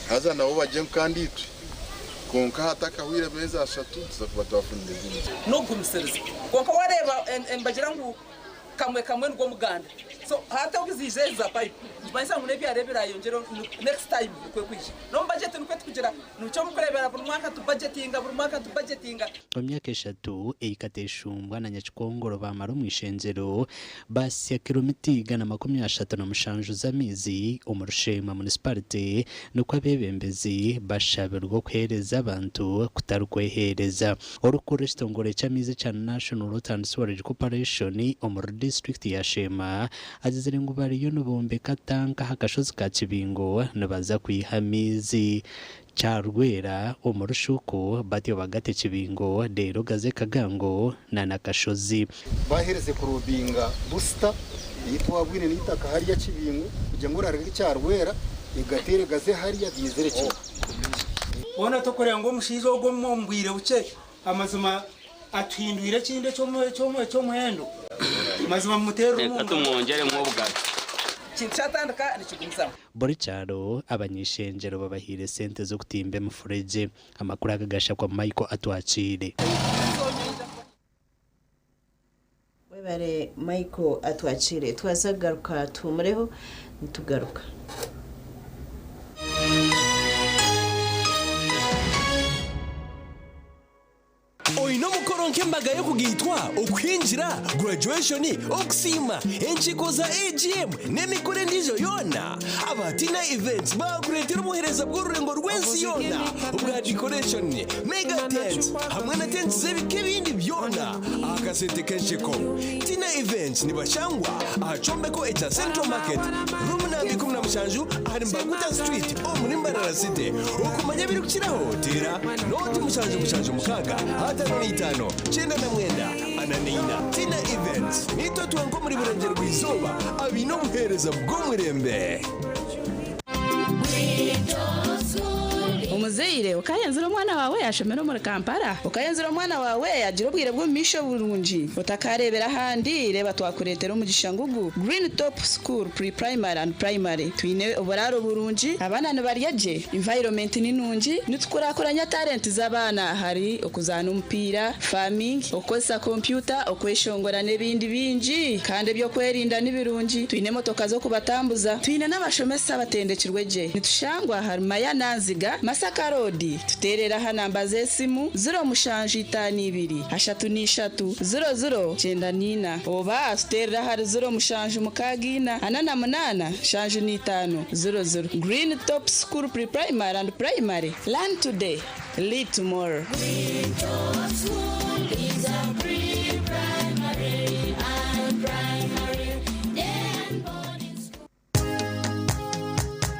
haza nabo bagye ngu kandi itwe. Kwonka hatakahwire meezi ashatu nituza kuba twafunire ezindi.
N'okugumisiriza. Kwonka wareeba nibagira ngu kamwe kamwe nigwo muganda. So hati obu ziija ezi za pipe nikimanyisa ngu n'ebyaro ebirayongyera next time nikwo ekwija. N'omu budget nikwo tukugira nikyo mukureebera buri mwaka tu budgetinga buri mwaka tu budgetinga.
Omu myaka eshatu ei Kateshumbwa na Nyakikongoro baamara omu ishengyero, baasya kiromita 137 z'amaizi omu Rusheema Municipality nikwo abeebembezi bashabirwe okuheereza abantu kutari kweheereza. Orikukurira ekitongore ky'amaizi ekya National Water and Sewerage Corporation omuri disiturikiti ya Sheema agizire ngu bariyo nibombeka tanka aha kashozi ka Kibingo nibaza kwiha amaizi Kyarwera omu rushuuku batyo bagate Kibingo reero gaze Kagango na Nakashozi.
Baaherize kurobinga busita ei twabwine n'eitaka hariya Kibingo kugira ngu oraruga Kyarwera egateere gaze hariya gaizire kimwe.
Hoona tokureba ngu omushaija ogu omu bwire bukye amazima atuhindwire ekintu eky'omuhendo? Mazima mumuteerere omu
Reka
ngaro.
tumwongyeremu obugabe.
Ekintu kyatandika nikigumizamu.
Buri kyaro, abany'eishengyero babahaire sente z'okutimba emifuregye. Amakuru aga gashakwa Michael Atwakiire.
Webare Michael Atwakiire. Twaza kugaruka tuhumureho nitugaruka.
Oine omukoro nk'embaga y'okugaitwa, okuhingira, graduation, okusiima, enkiiko za AGM n'emikoro endiijo yoona? Aba Tina Events baakureetera obuheereza bw'orurengo rw'ensi yoona obwa decoration, mega tents hamwe na tents z'ebika ebindi byona aha kasente k'ensheko. Tina Events nibashangwa aha kyombeko ekya Central Market, room namba 17 ahari Mbaguta Street omuri Mbarara City. Okumanya ebirikukiraho teera nooti 776 55 99 44. Tina Events niitwe twenka omuri Burengyerwa Izooba abaine obuheereza bw'omurembe.
Muzeire okayenzire omwana wawe yashomera omuri Kampala, okayenzire omwana wawe yagira obwire bw'omumaisho burungi, otakarebera ahandi, reeba twakureetera omugisha ngugu Green Top School Pre-Primary and Primary. Twine oburaaro burungi, abaana nibarya gye, environment ni nungi, nitukurakuranya talent z'abaana ahari okuzaana omupiira, farming, okukozesa kompyuta, okweshongora n'ebindi bingi. Kandi eby'okwerinda ni birungi, twine emotoka z'okubatambuza, twine n'abashomesa abatendekirwe gye. Nitushangwa ahari Mayana Nziga, Masaka Road. Tuteerere aha namba z'esimu, 0752 33 00 94 oba tuteerere ahari 0764 48 75 00. Green Top School Pre-Primary and Primary, learn today, lead tomorrow.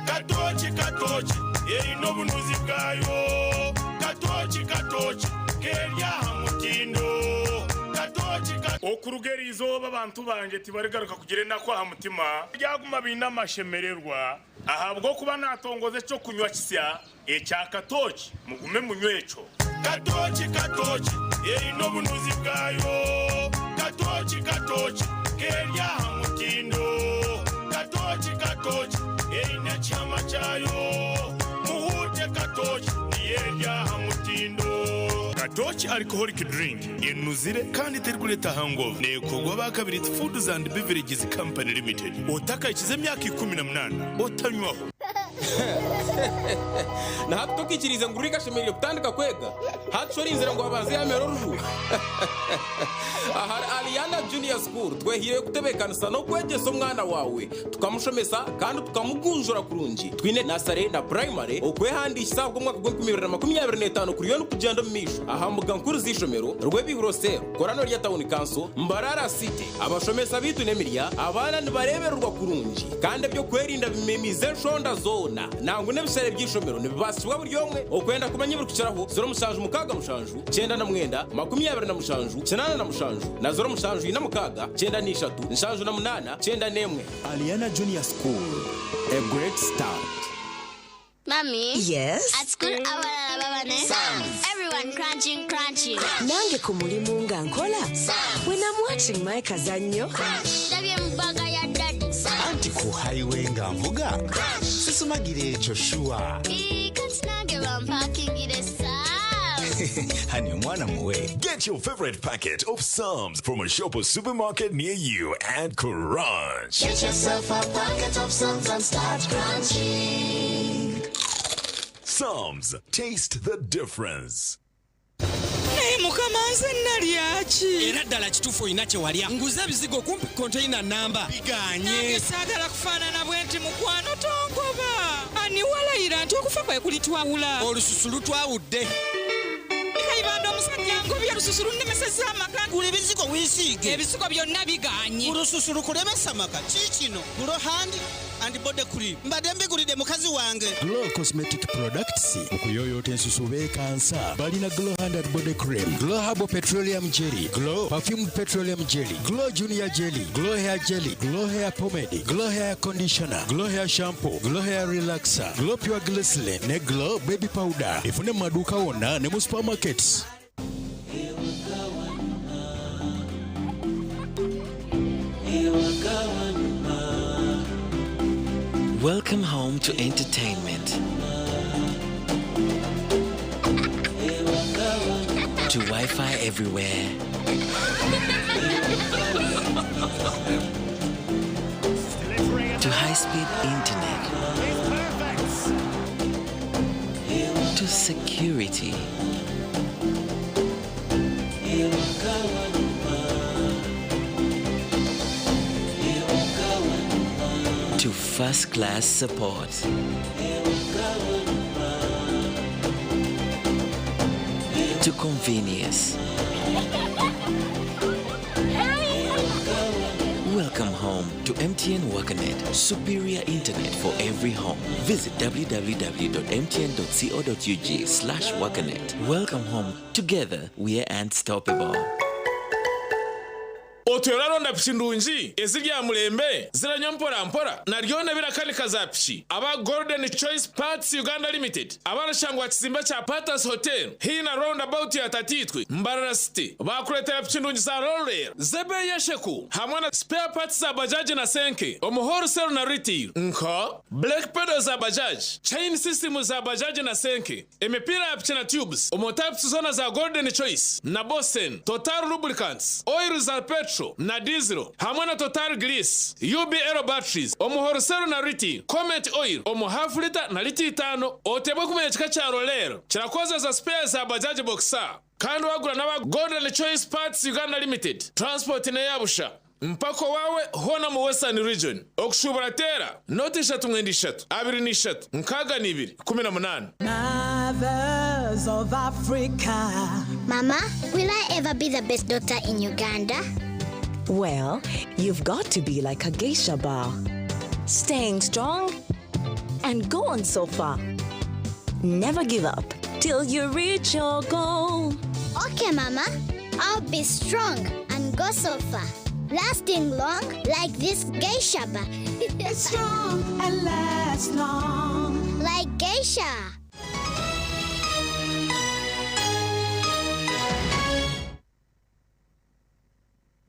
Katoki katoki eine obunuzi bwayo katoki katoki keri aha mutindo katoki. Okuruga eri izooba abantu bangye tibarigaruka kugira enaku aha mutima, baryaguma baine amashemererwa ahabw'okuba naatongoza eky'okunywa kisya ekya katoki. Mugume munywe ekyo. Katoki katoki eine obunuzi bwayo katoki katoki keri aha mutindo katoki katoki eine ekihama kyayo muhuute katoki niyo eri aha mutindo. Katoki Alcoholic Drink enuzire kandi terikureeta hangover neekorwa aba Kabiriiti Foods and Beverages Company Limited. Otakahikize emyaka 18 otanywaho.
Na hati tokaikiriize ngu Rick ashemereire kutandika kwega? Hati shi orinzire ngu abanze yaamera oruju? Ahari Aliana Junior School twehaireyo kutebeekanisa n'okwegyesa omwana waawe, tukamushomesa kandi tukamugunjura kurungi. Twine nasare na purayimare. Okwehandiikisa ahabw'omwaka gw'enkumi ibiri na makumi abiri n'etaano kuriyo nikugyenda omu maisho aha mbuga nkuru z'eishomero, Rwebihuro Cell, Korano rya Tawuni Kanso, Mbarara City. Abashomesa baitu n'emirya, abaana nibareebererwa kurungi kandi eby'okwerinda bimemiize enshonda zoona. Nangwa n'ebishare by'eishomero nibibaasibwa buri omwe. Okwenda kumanya ebirikukiraho, 0767 99 27 87 na 0746 93 78 91.
Aliana Junior School, a great start.
Mummy?
Yes?
At school, abalala baba ne Everyone crunching, crunching.
Nange ku mulimu nga nkola. When I'm watching my kazannyo.
Ndabye mu bag ya daddy.
Anti ku highway nga nvuga sisumagira ekyo shuwa.
Ii, kati nange bampakingire Sam's.
Hani omwana muwe.
Get your favorite packet of Psalms from a shop or supermarket near you and crunch.
Get yourself a packet of Psalms and start crunching.
Psalms, taste the difference.
Naye mukama nze nalya ki?
Era ddala kituufu olina kye walya. Nguze ebizigo kumpi konteyina nnamba bigaanye.
Nange saagala kufaanana bwe nti mukwano tongoba. Ani walayira nti okufa kwe kulitwawula?
Olususu lutwawudde.
Kayibanda omusajja ngobye olususu lunnemesezza amaka.
Gula ebizigo weesiige.
Ebizigo byonna bigaanye.
Olususu lukulemesa amaka. Kiikino Glow Hand and Body Cream. Mbadde mbigulidde mukazi wange.
Glow Cosmetic Products okuyoyoota ensusu beekansa balina Glow Hand and Body Cream, Glow Herbal Petroleum Jelly, Glow Perfumed Petroleum Jelly, Glow Junior Jelly, Glow Hair Jelly, Glow Hair Pomade, Glow Hair Conditioner, Glow Hair Shampoo, Glow Hair Relaxer, Glow Pure Glycerin ne Glow Baby Powder. Efune mu maduuka wonna ne mu supermarkets.
Welcome home to entertainment. To Wi-Fi everywhere. To high-speed internet. To security. To first-class support. To convenience. Welcome home to MTN WakaNet, superior internet for every home. Visit www.mtn.co.ug/wakanet. Welcome home. Together, we are unstoppable.
Otwire oraronda piki ndungi eziri aha murembe, ziranywa mpora mpora na ryona ebirakanika za piki? Aba Golden Choice Parts Uganda Limited abarashangwa aha kizimbe kya Patas Hotel haihi na Round About ya Tataitwe, Mbarara City baakureetera piki ndungi za Roller z'ebeeyi esheku hamwe na spare parts za bajaji na senke omu wholesale na retail nka brake pedals za bajaji, chain system za bajaji na senke, Emipiira ya piki na tubes omu types zoona za Golden Choice na Bosen, Total Lubricants, oil za petrol na diesel hamwe na Total Grease, UBL batteries omu wholesale na retail, Comet oil omu half litre na litre itaano. Oteebwe kumanya ekika kya Roller kirakozesa spares za Bajaj Boxer kandi wagura n'aba Golden Choice Parts Uganda Limited, transport n'eya busha. Mpaka owaawe hoona omu Western Region. Okushuubura teera nooti ishatu mwenda ishatu 23 62 18.
Mothers of Africa.
Mama, will I ever be the best doctor in Uganda?
Well, you've got to be like a geisha bar. Staying strong and go on so far. Never give up till you reach your goal.
Okay, Mama. I'll be strong and go so far. Lasting long like this geisha bar.
Strong and last long.
Like geisha.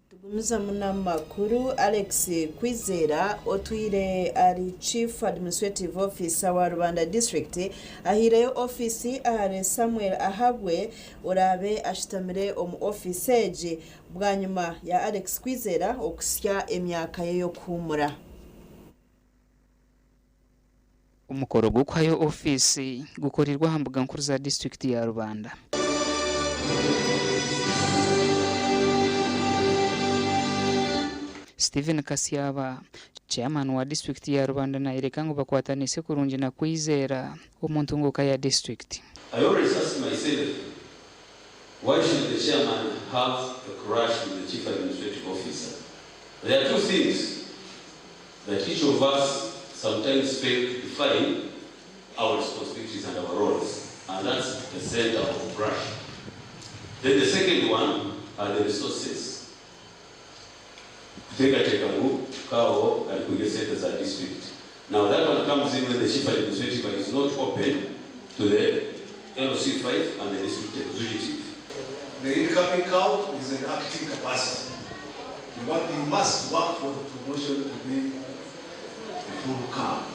Tugumizamu n'amakuru Alex Kwizera otwire ari Chief Administrative Officer wa Rubanda District ahaireyo ofiisi ahari Samuel Ahabwe oraabe ashutamire omu ofiisi egi bwanyima ya Alex Kwizera okusya emyaka ye y'okuhuumura.
Omukoro gw'okuhayo ofiisi gukoreirwe aha mbuga nkuru za disiturikiti ya Rubanda. Stephen Kasyaba, Chairman wa disiturikiti ya Rubanda nayereka ngu bakwataniise kurungi na Kwizera omu ntunguuka ya disiturikiti.
I always ask myself, why should the chairman have a crash with the chief administrative officer? There are two things that each of us sometimes fail to define our responsibilities and our roles, and that's the center of crash. Then the second one are the resources. Kuteekateeka ngu Kawo arikuiga sente za district. Now that one comes in when the chief administrative is not open to the LC5 and the district executive.
The incoming count is an acting capacity. You, want, you must work for the promotion to be a full count.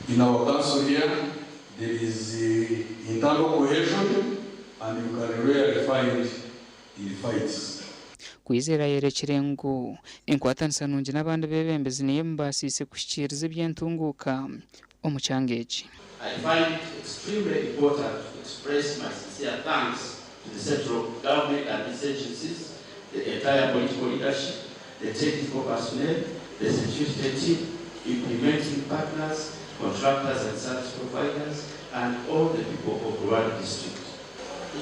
In our council here, there is uh, internal cohesion and you can rarely find in fights.
Kwizera ayorekire ngu enkwatanisa nungi n'abandi beebembezi niyo emubaasiise kuhikiiriza eby'entunguuka omu kyanga eki.
I find it extremely important to express my sincere thanks to the central government and its agencies, the entire political leadership, the technical personnel, the security team, implementing partners, contractors and service providers, and all the people of Rwanda district.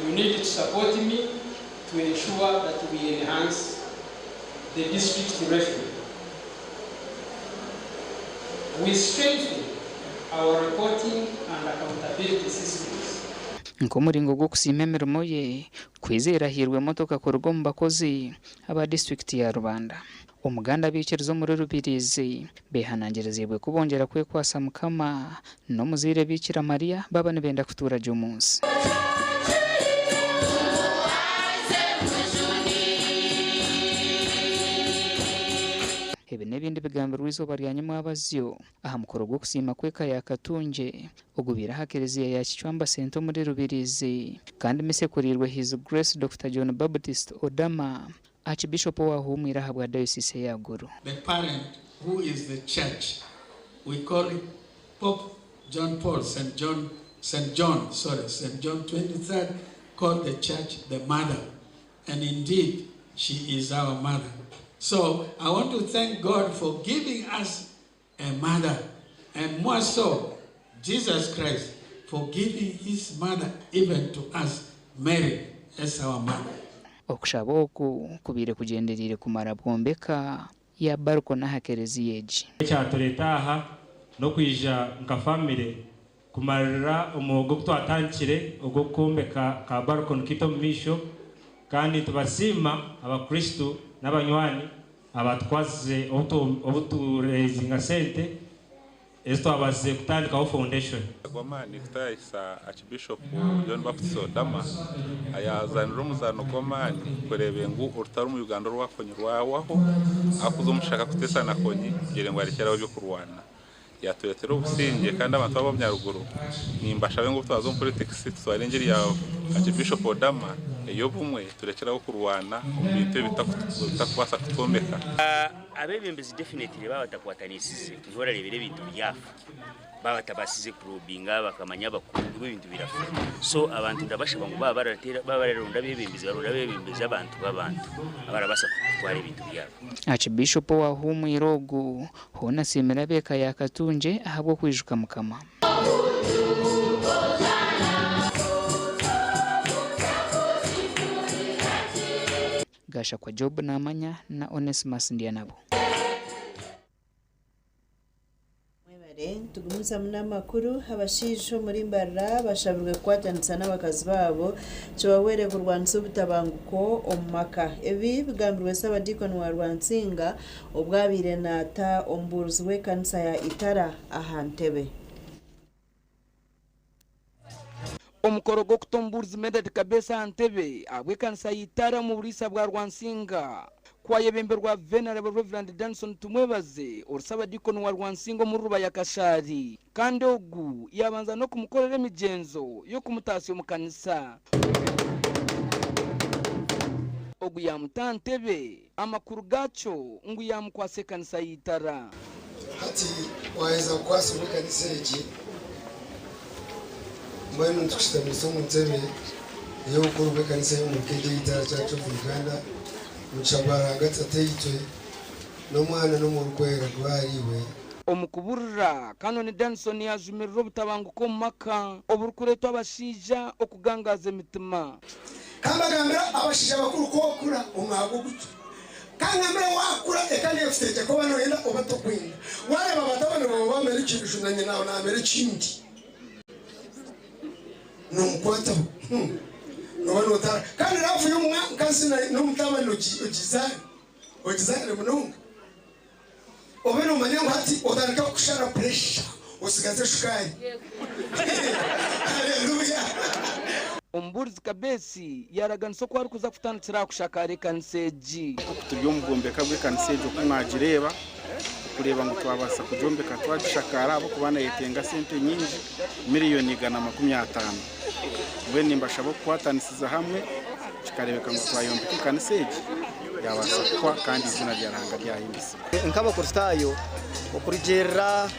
You need to support me to ensure that we enhance the district revenue. We strengthen our reporting and accountability systems.
Nk'omuringo gw'okusiima emirimo ye, Kwizera ahairwe emotoka kuruga omu bakozi aba disiturikiti ya Rubanda. Omuganda abaikiriza omuri Rubirizi behanangiriziibwe kubongyera kwekwasa Mukama n'omuzaire Biikira Maria baaba nibenda kutuura gye omu nsi. Ebi n'ebindi bigambirwe eizooba rya nyomwabazyo aha mukoro gw'okusiima kw'eka ya Katungye ogubaire aha kereziya ya Kicwamba Centre omuri Rubirizi kandi misa ekuriirwe His Grace Dokita John Baptist Odama, Archbishop owahuumwire ahabwa Diocese eya Gulu.
The parent who is the church, we call it Pope John Paul, St. John, St. John, sorry, St. John 23rd called the church the mother. And indeed, she is our mother. So I want to thank God for giving us a mother, and more so, Jesus Christ for giving his mother even to us, Mary, as our mother.
Okushaba oku kubaire kugyendereire kumara bwombeka ya Barco n'aha kereziya egi.
Ekyatureeta aha n'okwija nka famire kumarira omuhogo ogu twatandikire ogw'okwombeka ka balcony kaitu omu maisho kandi nitubasiima abakristo n'abanywani Abatukwasize obuturezinga sente ezitwabasize kutandikaho foundation.
Gw'amaani kutayisa Archbishop John Baptist Odama ayazanire omuzaano gw'amaani kureeba ngu orutaro omu Uganda orwakonyi rwawaho akuza omushaka kuteesa na konyi kugira ngu arekyeraho ebyokurwana yatureetera obusingye kandi abantu ab'omunyaruguru nimbashabe ngu twaza omu politics tutware engeri ya Archbishop Odama ey'obumwe turekyeraho kurwana omu bintu ebitakubaasa kutwombeka.
Abebembezi definitely baba batakwatanisize niho orarebera ebintu byafa. Baba batabasize kurobinga bakamanya abakuru nibwo ebintu birafa. So abantu ndabashaba ngu baba baratera baba bararonda abebembezi baronda abebembezi abantu b'abantu abarabasa kutwara ebintu byabo.
Archbishop owahumwire ogu hoona asiimire ab'eka ya Katungye ahabw'okwijuka Mukama. Gashakwa Job Namanya na Onesmus Ndyanabo.
Mwebare tugumizamu n'amakuru. Abashaija omuri Mbarara bashabirwe kukwatanisa n'abakazi baabo kibahwere kurwanisa obutabanguko omu maka. Ebi bigambirwe Ssabadiikoni wa Rwansinga obu abaire naata omubuurizi w'ekanisa ya Itara aha ntebe.
Omukoro gw'okuta omubuurizi Medard Kabeesi aha ntebe ahabw'ekanisa ya Itara omu buriisa bwa Rwansinga kwayebemberwa Venerable Rev. Danson Tumwebaze ori Ssabadiikoni wa Rwansinga omuri Rubaya Kashaari kandi ogu yabanza n'okumukorera emigyenzo y'okumutaasya omu kanisa. Ogu yaamuta aha ntebe, amakuru gaakyo ngu yaamukwatsa ekanisa ya Itara.
Hati waheza kukwasibwa ekanisa egi, mbwenu nitukushutamisa omu ntebe ey'obukuru bw'ekanisa y'omuruka egi ey'Itara Church of Uganda, omugisha gwa Ruhanga Tataitwe, n'Omwana n'Omwoyo Orikwera gube ahariiwe.
Omu kuburira, Canon Danson yaajumirira obutabanguko omu maka oburikureetwa abashaija okugangaaza emitima.
Ka mbagambire abashaija bakuru ku okura omwaga oguto. Ka ngambire waakura eka neekutegyeka oba nooyenda oba tokwenda. Waareeba batabani baawe baamera ekintu na nyina naamera ekindi noomukwataho nooba nootaara. Kandi raafu y'omukazi n'omutabani ogizaare, ogizaare munonga. Obe noomanya ngu hati otandika kukushara puresha osigaze shukaari. Haleluya!
Omubuurizi Kabeesi yaaraganisa oku arikuza kutandikira aha kushakaara ekanisa egi.
Oku turi omu bwombeka bw'ekanisa egi oku mwagireeba, okureeba ngu twabaasa kugyombeka twagishakaara ahabw'okuba neyetenga sente nyingi, miriyoni 150. Mbwenu nimbashaba okukwatanisiza hamwe kikareebeka ngu twayombeka ekanisa egi yaabaasa kuhwa kandi eiziina rya Ruhanga ryahimbisibwa.
Nk'Abakristaayo, okurugiirira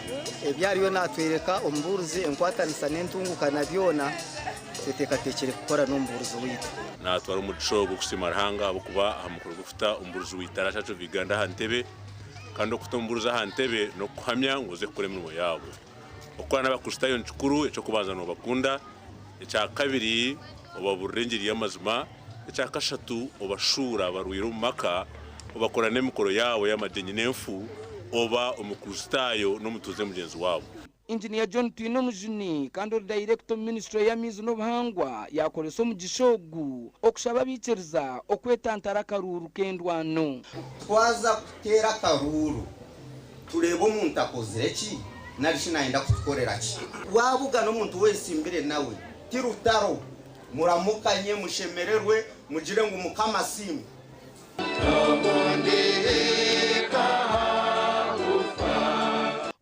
ebi ariyo naatworeka omubuurizi, enkwatanisa n'entunguka na byona, tweteekateekire kukora n'omubuurizi waitu.
Naatwara omugisha ogu kusiima Ruhanga ahabw'okuba aha mukoro gw'okuta omubuurizi wa Itara Church of Uganda aha ntebe kandi okuta omubuurizi aha ntebe n'okukuhamya ngu oze kukora emirimo yaabo. Okukora n'Abakristaayo ni kikuru, eky'okubanza noobakunda, ekyakabiri obabuurira engiri y'amazima, ekyakashatu obashuura abarwaire omu maka, obakora n'emikoro yaabo y'amagyenyi n'enfu, oba Omukristaayo n'omutuuze mugyenzi waabo.
Inginiya John Twinomujuni kandi ori dayirekita omu minisiture y'amaizi n'obuhangwa yaakoresa omugisha ogu okushaba abaikiriza okwetantara akaruuru k'endwano.
Twaza kuteera akaruuru tureebe omuntu akozire ki nari shi naayenda kutukorera ki. Waabugana omuntu ou oyetsimbire nawe, ti rutaro, muramukanye, mushemererwe, mugire ngu Mukama asiimwe.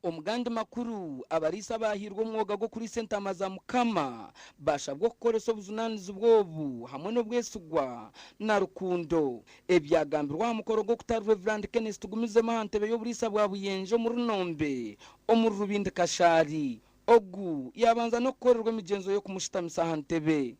Omu gandi makuru, abariisa abaahairwe omwoga gw'okuriisa entaama za Mukama baashabwa okukoresa obujunaanizibwa obu hamwe n'obwesigwa na rukundo. Ebyagambirwe aha mukoro gw'okuta Rev. Kenneth Tugumizemu aha ntebe y'oburiisa bwa Buyenje omuri Runombe omuri Rubindi Kashaari. Ogu yaabanza n'okukorerwa emigyenzo y'okumushutamisa aha ntebe.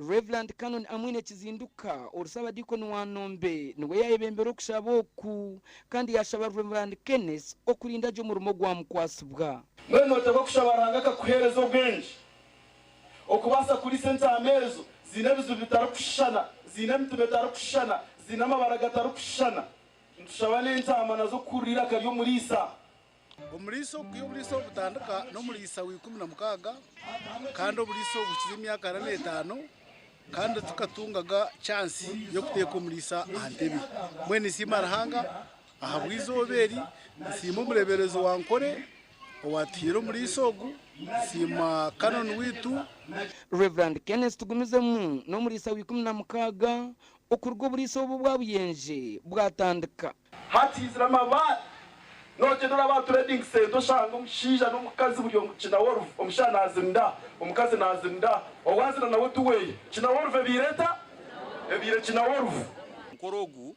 Rev. Canon Amwine Kizinduka ori Ssabadiikoni wa Nombe niwe yaayebembera okushaba oku kandi yaashaba Rev. Kenneth okurinda gye omurimo ogwamukwatsibwa.
Mbwenu nooteekwa kushaba Ruhanga akakuheereza obwengye okubaasa kuriisa entaama ezo. Ziine ebizibu bitarikushushana, ziine emitima etarikushushana, ziine amabara gatarikushushana.
Nitushaba n'entaama nazo kuhurira eiraka ry'omuriisa.
Omuriisa okwiha oburiisa obu butandika n'omuriisa wa 16 kandi oburiisa obu bukize emyaka 45 kandi tukatungaga chansi y'okuteeka omuriisa aha ntebe. Mbwenu ninsiima Ruhanga ahabw'eizooba eri, nsiima omureeberezi wa Nkore owatuhaire omuriisa ogu, nsiima Canon waitu.
Rev. Kenneth Tugumizemu n'omuriisa wa 16 okuruga oburiisa obu obwa Buyenje bwatandika.
Hati haizire amabaare, nogyenda oraba aha trading centre oshanga omushaija n'omukazi buri omwe kinaworufu, omushaija nazinda, omukazi nazinda, owazina nawe tiweye. Kinaworufu ebaire eta? Ebaire kinaworufu.
Omukoro ogu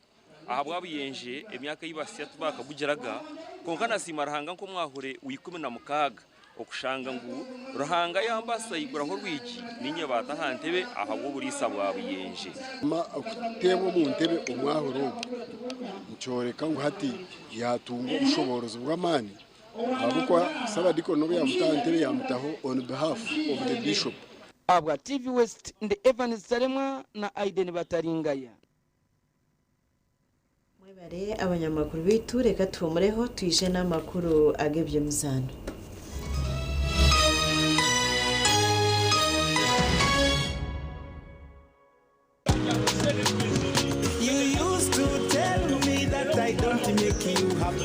ahabwa Buyenje emyaka ei basya tibakagugiraga, kwonka nasiima Ruhanga nk'omwahure wa 16 okushanga ngu Ruhanga yambaasisa yaiguraho orwigi niinye baata aha ntebe ahabw'oburiisa bwa Buyenje.
Okuteebwa omu ntebe omwahure ogu nikyoreka ngu hati yaatunga obushoboorozi bw'amaani ahabw'okuba Saabadiikoni n'obu yaamuta aha ntebe yaamutaho on behalf of the Bishop.
Ahabwa TV West, ndi Evans Taremwa na Aiden Bataringaya.
Mwebare abanyamakuru baitu reka tuhumureho twije n'amakuru ag'eby'emizaano.
You used to tell me that I don't make you happy.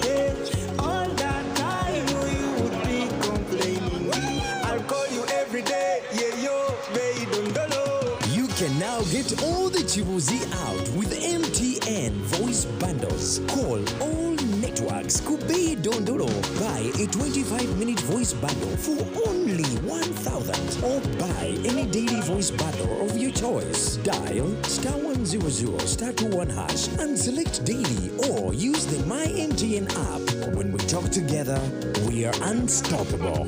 All that time you would be complaining. I'll call you every day, yeah yo, baby dondolo.
You can now get all the Chibuzi out with MTN voice bundles. Call all networks Kubei Dondolo. Buy a 25-minute voice bundle for only 1,000 or buy any daily voice bundle of your choice. Dial star 100 star 21 hash and select daily or use the My MTN app. When we talk together, we are unstoppable.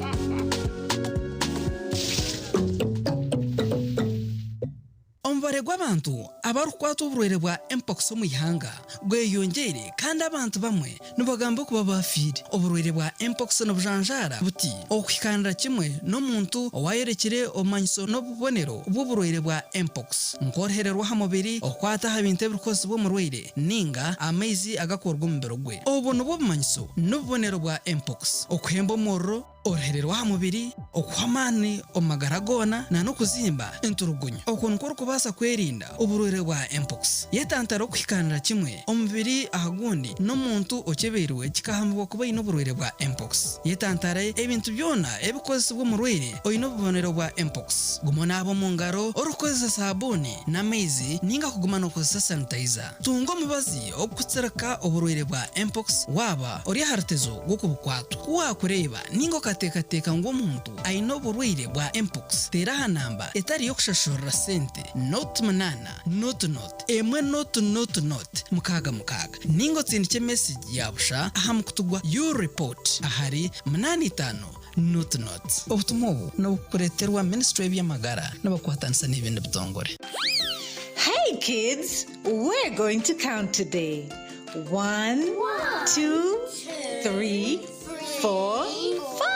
Omubare gw'abantu abarikukwatwa oburwaire bwa Mpox omu ihanga gweyongyeire kandi abantu bamwe nibagamba okuba baafiire. Oburwaire bwa Mpox nibujanjaara buti okuhikaanira kimwe n'omuntu owaayorekire obumanyiso n'obubonero bw'oburwaire bwa Mpox nk'oruhere rw'aha mubiri, okukwata aha bintu ebirikukozesibwa omurwaire ninga amaizi agakuruga omu mubiri gwe. Obu nibwo bumanyiso n'obubonero bwa Mpox, okuhemba omuriro, Oruhere rw'aha mubiri, okuhwa amaani omu magara goona na n'okuzimba enturugunyu. Okwo nikwo orikubaasa kwerinda oburwaire bwa mpox. Yetantare okuhikaanira kimwe omubiri aha gundi n'omuntu okyebeirwe kikahamibwa kuba aine oburwaire bwa mpox. Yetantare ebintu byona ebikukozesibwa omurwaire oine obubonero bwa mpox. Guma onaabe omu ngaro orikukozesa saabuuni n'amaizi ninga kuguma nookozesa sanitayiza. Tunga omubazi ogurikutsirika oburwaire bwa mpox waaba ori aha rutezo rw'okubukwatwa. Ku waakureeba ninga okateekateeka ngu omuntu aine oburwaire bwa mpox, teera aha namba etari y'okushashurira sente, nought munaana, nought nought, emwe nought nought nought, mukaaga mukaaga, ninga otsindikye mesegi ya busha aha mukutu gwa U-report ahari munaana itaano nought nought. Obutumwa obu nibukureeterwa Minisitule y'eby'amagara nibakwatanisa n'ebindi bitongore.
Hey kids, we're going to count today. One, two, three, four, five.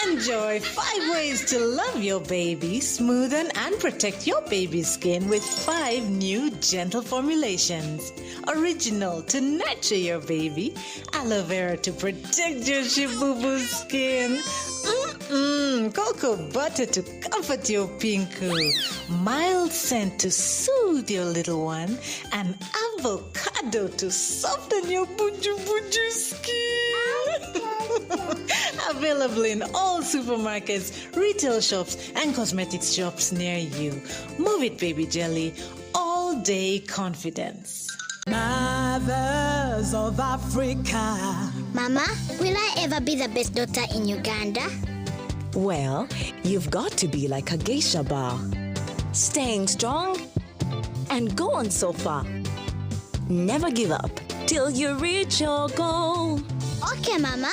Enjoy five ways to love your baby, smoothen and protect your baby's skin with five new gentle formulations. Original to nurture your baby, aloe vera to protect your shibubu skin. Mmm, cocoa butter to comfort your pinku, mild scent to soothe your little one, and avocado to soften your buju buju skin. Available in all supermarkets, retail shops, and cosmetics shops near you. Move it, baby jelly. All day confidence.
Mothers of Africa.
Mama, will I ever be the best daughter in Uganda?
Well, you've got to be like a geisha bar. Staying strong and go on so far. Never give up till you reach your goal.
Okay, Mama.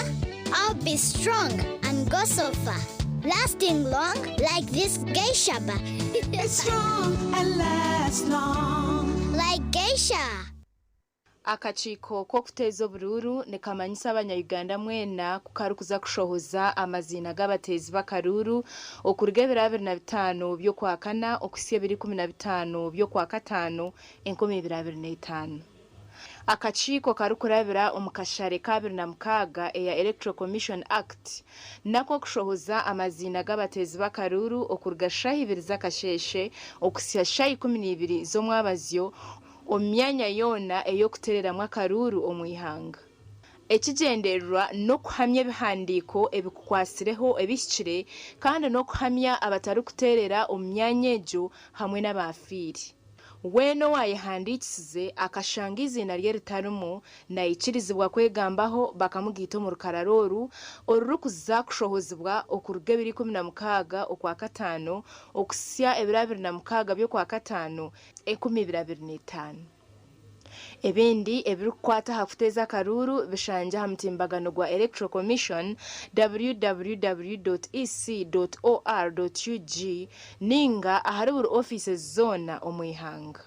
I'll be strong and go so far. Lasting long like this geisha bar.
It's strong and lasts long.
Like geisha.
Akakiiko k'okuteeza oburuuru nikamanyisa abanya-Uganda mwena ku karikuza kushohoza amaziina g'abateezi b'akaruuru okuruga ebiro 25 by'Okwakana okuhitsya ebiro 15 by'Okwakataano 2025. Akakiiko karikurabira omu kashare ka 26 eya Electoral Commission Act n'ak'okushohoza amaziina g'abateezi b'akaruuru okuruga shaaha ibiri z'akasheeshe okuhitsya shaaha 12 z'omwabazyo omu myanya yoona ey'okuteereramu akaruuru omu ihanga. Ekigyendererwa n'okuhamya ebihandiiko ebikukwatsireho ebihikire kandi n'okuhamya abatarikuteerera omu myanya egyo hamwe n'abaafiire. Weena owaayehandiikisize akashanga eiziina rye ritarimu naikirizibwa kwegambaho bakamugaita omu rukarara oru orurikuza kushohozibwa okuruga ebiro 16 Okwakataano okuhitsya ebiro 26 by'Okwakataano 2025. Ebindi ebirikukwata aha kuteeza akaruuru bishangye aha mutimbagano gwa Electoral Commission www.ec.or.ug ninga ahari buri ofiisi zoona omu ihanga.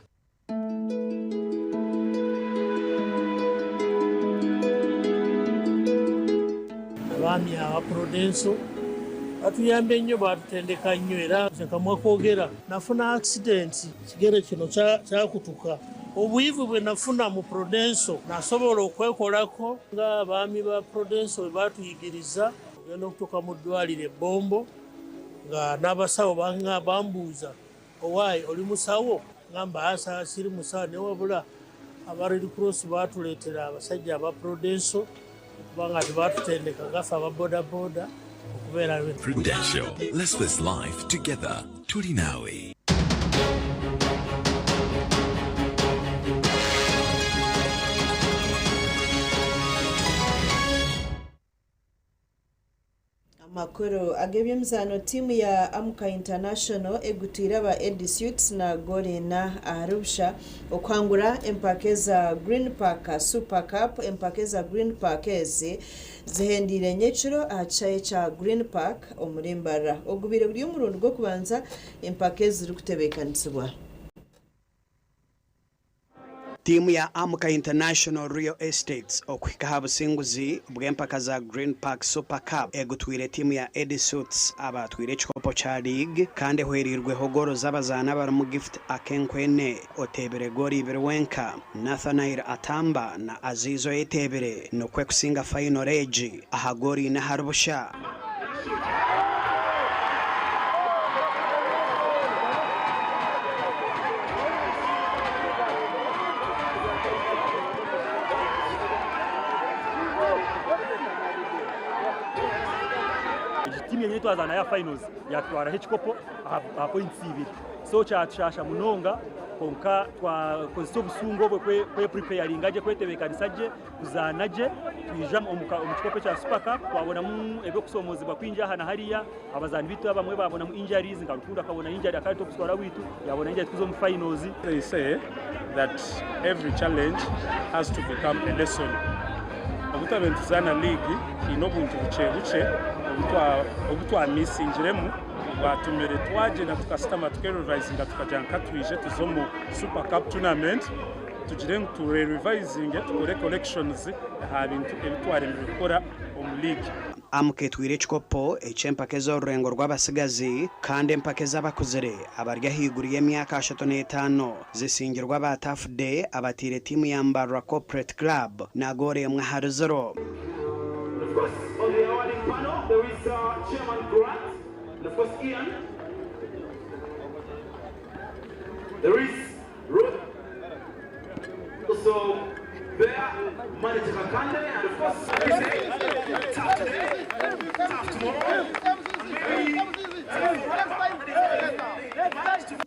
Abaami aba Prudential batuyambye nnyo, batutendeka nnyo era nze kamwa koogera. Nafuna accident, ekigere kino kyakutuka. Obuyivu bwe nafuna mu Prudential nasobola okwekolako ng'abaami ba Prudential bwe batuyigiriza. Ogenda okutuuka mu ddwaliro e Bombo nga n'abasawo bambuuza, owaaye oli musawo? Ngamba asa siri musawo, naye wabula aba Red Cross batuleetera abasajja aba Prudential kubanga tebatutendeka ngaffe aba bodaboda okubeera.
Prudential. Let's face life together. Tuli nawe.
Amakuru ag'eby'emizaano. Tiimu ya Amuka International egutwire aba Edisuits na goolo ina ahari busha okuhangura empaka eza Green Park Super Cup. Empaka eza Green Park ezi zihendiire nyekiro aha kishaayi kya Green Park omuri Mbarara. Ogubaire guri omurundi gw'okubanza empaka ezi zirikutebeekanisibwa.
Tiimu ya Amuka International Real Estates okuhika aha businguzi bw'empaka za Green Park Super Cup egutwire tiimu ya Edisuits abaatwire ekikopo kya league kandi ehwereirweho goolo z'abazaani abarimu Gift Akenkwene oteebire goolo ibiri wenka, Nathanael Atamba na Aziz oyeteebire nikwo kusinga fayinoro egi aha goolo ina ahari busha.
Egi tiimu yenyini twazaana nayo aha finals yatutwaraho ekikopo aha points ibiri so kyatushasha munonga kwonka twakozesa obusungu obwo kwe preparinga gye, kwetebeekanisa gye, kuzaana gye twija omu kikopo ekya Super Cup twabonamu eby'okusoomoozebwa kwingi aha na hariya. Abazaani baitu abamwe baabonamu injuries nka Rukundo akabona injury akaba ari top scorer waitu yaabona injury tukuza omu finals.
They say that every challenge has to become a lesson. Obu twabaire nituzaana league haine obuntu bukye bukye obu twamisingiremu obwatumire twagyenda tukashutama tukerevisinga tukagira ngu katwije tuze omu Super Cup tournament tugire ngu turerevisinge tukore corrections aha bintu ebi twaremirwe kukora omu league.
Amuka etwire ekikopo eky'empaka ez'orurengo rw'abatsigazi kandi empaka ez'abakuzire abari ahaiguru y'emyaka 35 zisingirwe aba Tough Day abataire tiimu ya Mbarara Corporate Club na goolo emwe ahari ziro.
Of course, on the awarding panel, there is Chairman Grant, and of course Ian. There is Ruth, also there, Manager Kakande, and of course, tough today, tough tomorrow, and maybe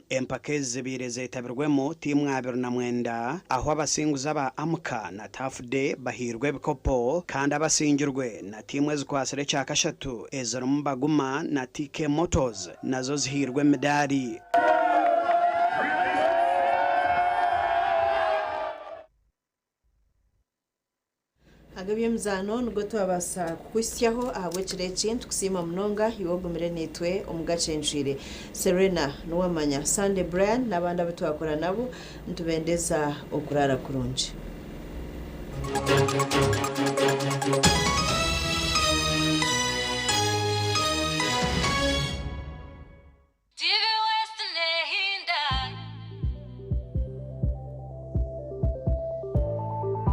Empaka ezi zibaire zeetabirwemu tiimu 29 ahu abasinguzi aba Amuka na Tough Day bahairwe ebikopo kandi abasingirwe na tiimu ezikwatsire ekya kashatu ezirimu Baguma na TK Motors nazo zihairwe emidaari.
Ag'eby'emizaano nigo twabaasa kukuhitsyaho ahabw'ekiro eki. Nitukusiima munonga iwe ogumire naitwe omu gakyencwire. Serena Nuwamanya, Sunday Brian n'abandi abu twakora nabo nitubendeza okuraara kurungi.